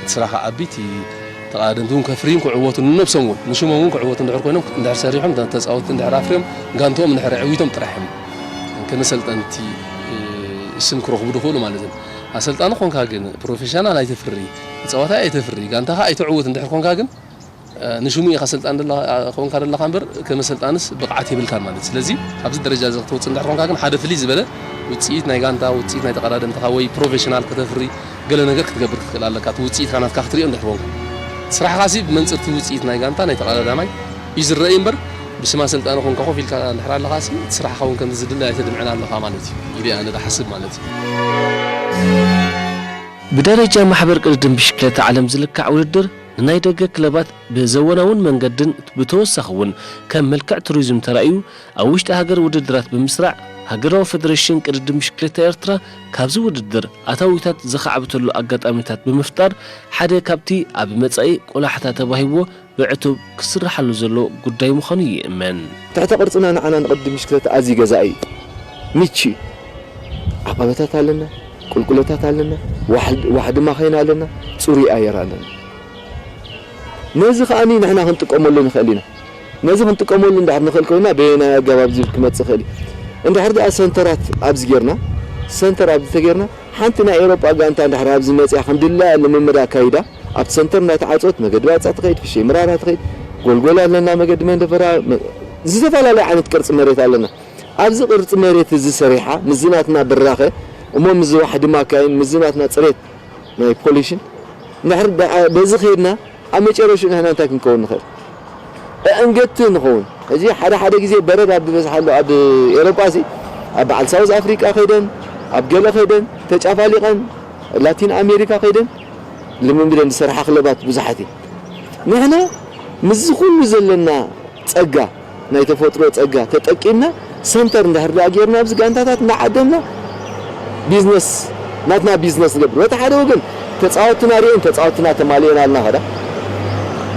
እቲ ስራኻ ዓቢ እቲ ተቓደምቲ እውን ከፍርዩን ክዕወቱ ንነብሶም እውን ንሽሞም እውን ክዕወቱ እንድሕር ኮይኖም እንድሕር ሰሪሖም ተፃወትቲ እንድሕር ኣፍርዮም ጋንትኦም እንድሕር ዕዊቶም ጥራሕም ከመሰልጠንቲ ስም ክረኽቡ ዝኽእሉ ማለት እዩ። ኣሰልጣኒ ኮንካ ግን ፕሮፌሽናል ኣይተፍሪ፣ ተፃዋታይ ኣይተፍሪ፣ ጋንታኻ ኣይተዕውት እንድሕር ኮንካ ግን ንሽሙ ኢኻ ሰልጣን ኮንካ ዘለኻ እምበር ከመ ሰልጣንስ ብቕዓት የብልካን ማለት እዩ። ስለዚ ኣብዚ ደረጃ እዚ ክትወፅእ እንድሕር ኮንካ ግን ሓደ ፍልይ ዝበለ ውፅኢት ናይ ጋንታ ውፅኢት ናይ ተቐዳደምትኻ ወይ ፕሮፌሽናል ከተፍሪ ገለ ነገር ክትገብር ክትክእል ኣለካ። እቲ ውፅኢትካ ናትካ ክትሪኦ እንድሕር ኮንካ ስራሕኻሲ ብመንፅርቲ ውፅኢት ናይ ጋንታ ናይ ተቐዳዳማይ እዩ ዝረኣይ እምበር ብስም ኣሰልጣኒ ኮንካ ኮፍ ኢልካ እንድሕር ኣለኻሲ እቲ ስራሕኻ እውን ከምዚ ዝድለ ኣይተድምዕን ኣለኻ ማለት እዩ ኢለ ኣነ ዝሓስብ ማለት እዩ። ብደረጃ ማሕበር ቅድድም ብሽክለታ ዓለም ዝልካዕ ውድድር ንናይ ደገ ክለባት ብዘወናውን መንገድን ብተወሳኺ እውን ከም መልክዕ ቱሪዝም ተራእዩ ኣብ ውሽጢ ሃገር ውድድራት ብምስራዕ ሃገራዊ ፈደረሽን ቅድድም ብሽክሌታ ኤርትራ ካብዚ ውድድር ኣታዊታት ዘኻዕብተሉ ኣጋጣሚታት ብምፍጣር ሓደ ካብቲ ኣብ መጻኢ ቆላሕታ ተባሂዎ ብዕቱብ ክስርሓሉ ዘሎ ጉዳይ ምዃኑ ይእመን። ትሕተ ቅርጽና ንዓና ንቅድድም ብሽክለታ ኣዝዩ ገዛኢ እዩ። ምቹ እዩ። ዓቐበታት ኣለና፣ ቁልቁለታት ኣለና፣ ዋሕዲ ማኻይን ኣለና፣ ጽሩይ ኣየር ኣለና። ነዚ ከኣ ንሕና ክንጥቀመሉ ንኽእል ኢና። ነዚ ክንጥቀመሉ እንድሕር ንኽእል ኮይና በየናይ ኣገባብ ዝብል ክመጽእ ይኽእል እዩ። እንድሕር ደኣ ሰንተራት ኣብዚ ጌርና፣ ሰንተር ኣብዚ ተጌርና፣ ሓንቲ ናይ ኤውሮጳ ጋንታ እንድሕር ኣብዚ መጺኣ ከም ድላያ ልምምድ ኣካይዳ፣ ኣብቲ ሰንተር እንዳተዓጸወት መገዲ ባጽዕ ትኸይድ፣ ፍሸይ ምራራ ትኸይድ፣ ጎልጎል ኣለና፣ መገዲ መንደፈራ፣ ዝተፈላለየ ዓይነት ቅርጺ መሬት ኣለና። ኣብዚ ቅርጺ መሬት እዚ ሰሪሓ ምስዚ ናትና ብራኸ እሞ ምስዚ ዋሕዲ ማካይን ምስዚ ናትና ጽሬት ናይ ፖሊሽን እንድሕር በዚ ከይድና ኣብ መጨረሽኡ ንሕና እንታይ ክንከውን ንኽእል? ኣእንገድቲ ንኸውን። እዚ ሓደ ሓደ ግዜ በረድ ኣብ ዝበዝሓሉ ኣብ ኤሮጳ ሲ ኣብ በዓል ሳውዝ ኣፍሪቃ ከይደን ኣብ ገለ ከይደን ተጫፋሊቐን ላቲን ኣሜሪካ ከይደን ልምምደን ዝሰርሓ ክለባት ብዙሓት እየን። ንሕና ምስዚ ኩሉ ዘለና ጸጋ ናይ ተፈጥሮ ጸጋ ተጠቂምና ሰንተር እንድሕር ደኣ ጌርና ኣብዚ ጋንታታት እናዓደምና ቢዝነስ ናትና ቢዝነስ ንገብር። በቲ ሓደ ወገን ተጻወትና ርኤን ተጻወትና ተማሊኦና ኣልና ኸዳ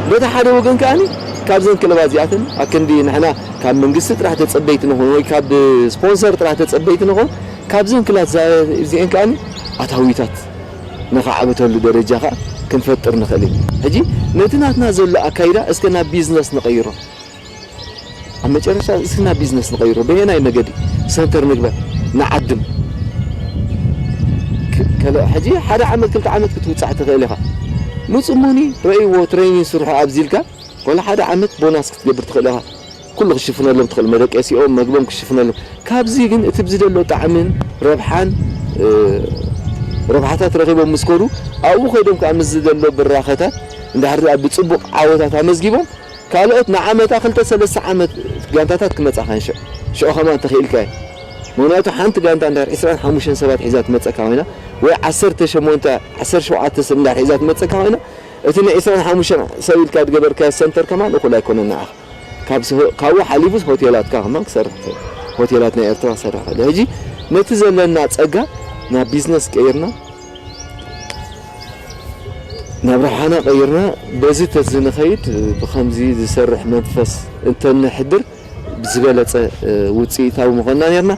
በቲ ሓደ ወገን ከኣኒ ካብዘን ክለባት እዚኣተን ኣክንዲ ንሕና ካብ መንግስቲ ጥራሕ ተጸበይቲ ንኾን ወይ ካብ ስፖንሰር ጥራሕ ተጸበይቲ ንኾን ካብዘን ክላት እዚአን ከኣኒ ኣታዊታት ንኽዓብተሉ ደረጃ ኸዓ ክንፈጥር ንኽእል ኢና። ሕጂ ነቲ ናትና ዘሎ ኣካይዳ እስከ ናብ ቢዝነስ ንቐይሮ። ኣብ መጨረሻ እስኪ ናብ ቢዝነስ ንቐይሮ። በየናይ መገዲ ሰንተር ንግበር፣ ንዓድም። ክ-፣ ከለ-፣ ሕጂ ሓደ ዓመት፣ ክልተ ዓመት ክትውጻዕ ትኽእል ኢኻ። ምጹ እሞኒ ረእይዎ፣ ትሬኒንግ ስርሑ ኣብዚ ኢልካ፣ ወላ ሓደ ዓመት ቦናስ ክትገብር ትኽእል ኢኻ። ኩሉ ክሽፍነሎም ትኽእል፣ መደቀሲኦም፣ መግቦም ክሽፍነሎም። ካብዚ ግን እቲ ብዝደሎ ጣዕምን ረብሓን፣ እ፣ ረብሓታት ረኺቦም ምስ ከዱ፣ ኣብኡ ከይዶም ከኣ ምስ ዝደሎ ብራኸታት፣ እንድሕር ደኣ ብጽቡቕ ዓወታት ኣመዝጊቦም፣ ካልኦት ንዓመታ ክልተ ሰለስተ ዓመት ጋንታታት ክመጻኻ ንሽዑ። ሽዑ ከማን ተኽኢልካ እዩ። ምኽንያቱ ሓንቲ ጋንታ እንድሕር ዕስራን ሓሙሽተን ሰባት ሒዛ ትመጸካ ኮይና፣ ወይ ዓሰርተ ሸሞንተ፣ ዓሰርተ ሸውዓተ ሰብ እንድሕር ሒዛ ትመጸካ ኮይና፣ እቲ ን ዕስራን ሓሙሽተን ሰብ ኢልካ ዝገበርካዮ ሰንተር ከማን እኹል ኣይኮነን ንዓኻ። ካብ ስ-፣ ካብኡ ሓሊፉስ ሆቴላትካ ከማን ክሰርሕ ይኽእል። ሆቴላት ናይ ኤርትራ ክሰርሕ ይኽእል። ሕጂ ነቲ ዘለና ጸጋ ናብ ቢዝነስ ቀይርና፣ ናብ ረብሓና ቀይርና፣ በዚ ተዝንኸይድ፣ ብኸምዚ ዝሰርሕ መንፈስ እንተነሕድር፣ ብዝበለጸ፣ እ፣ ውጽኢታዊ ምኾንና ኔርና።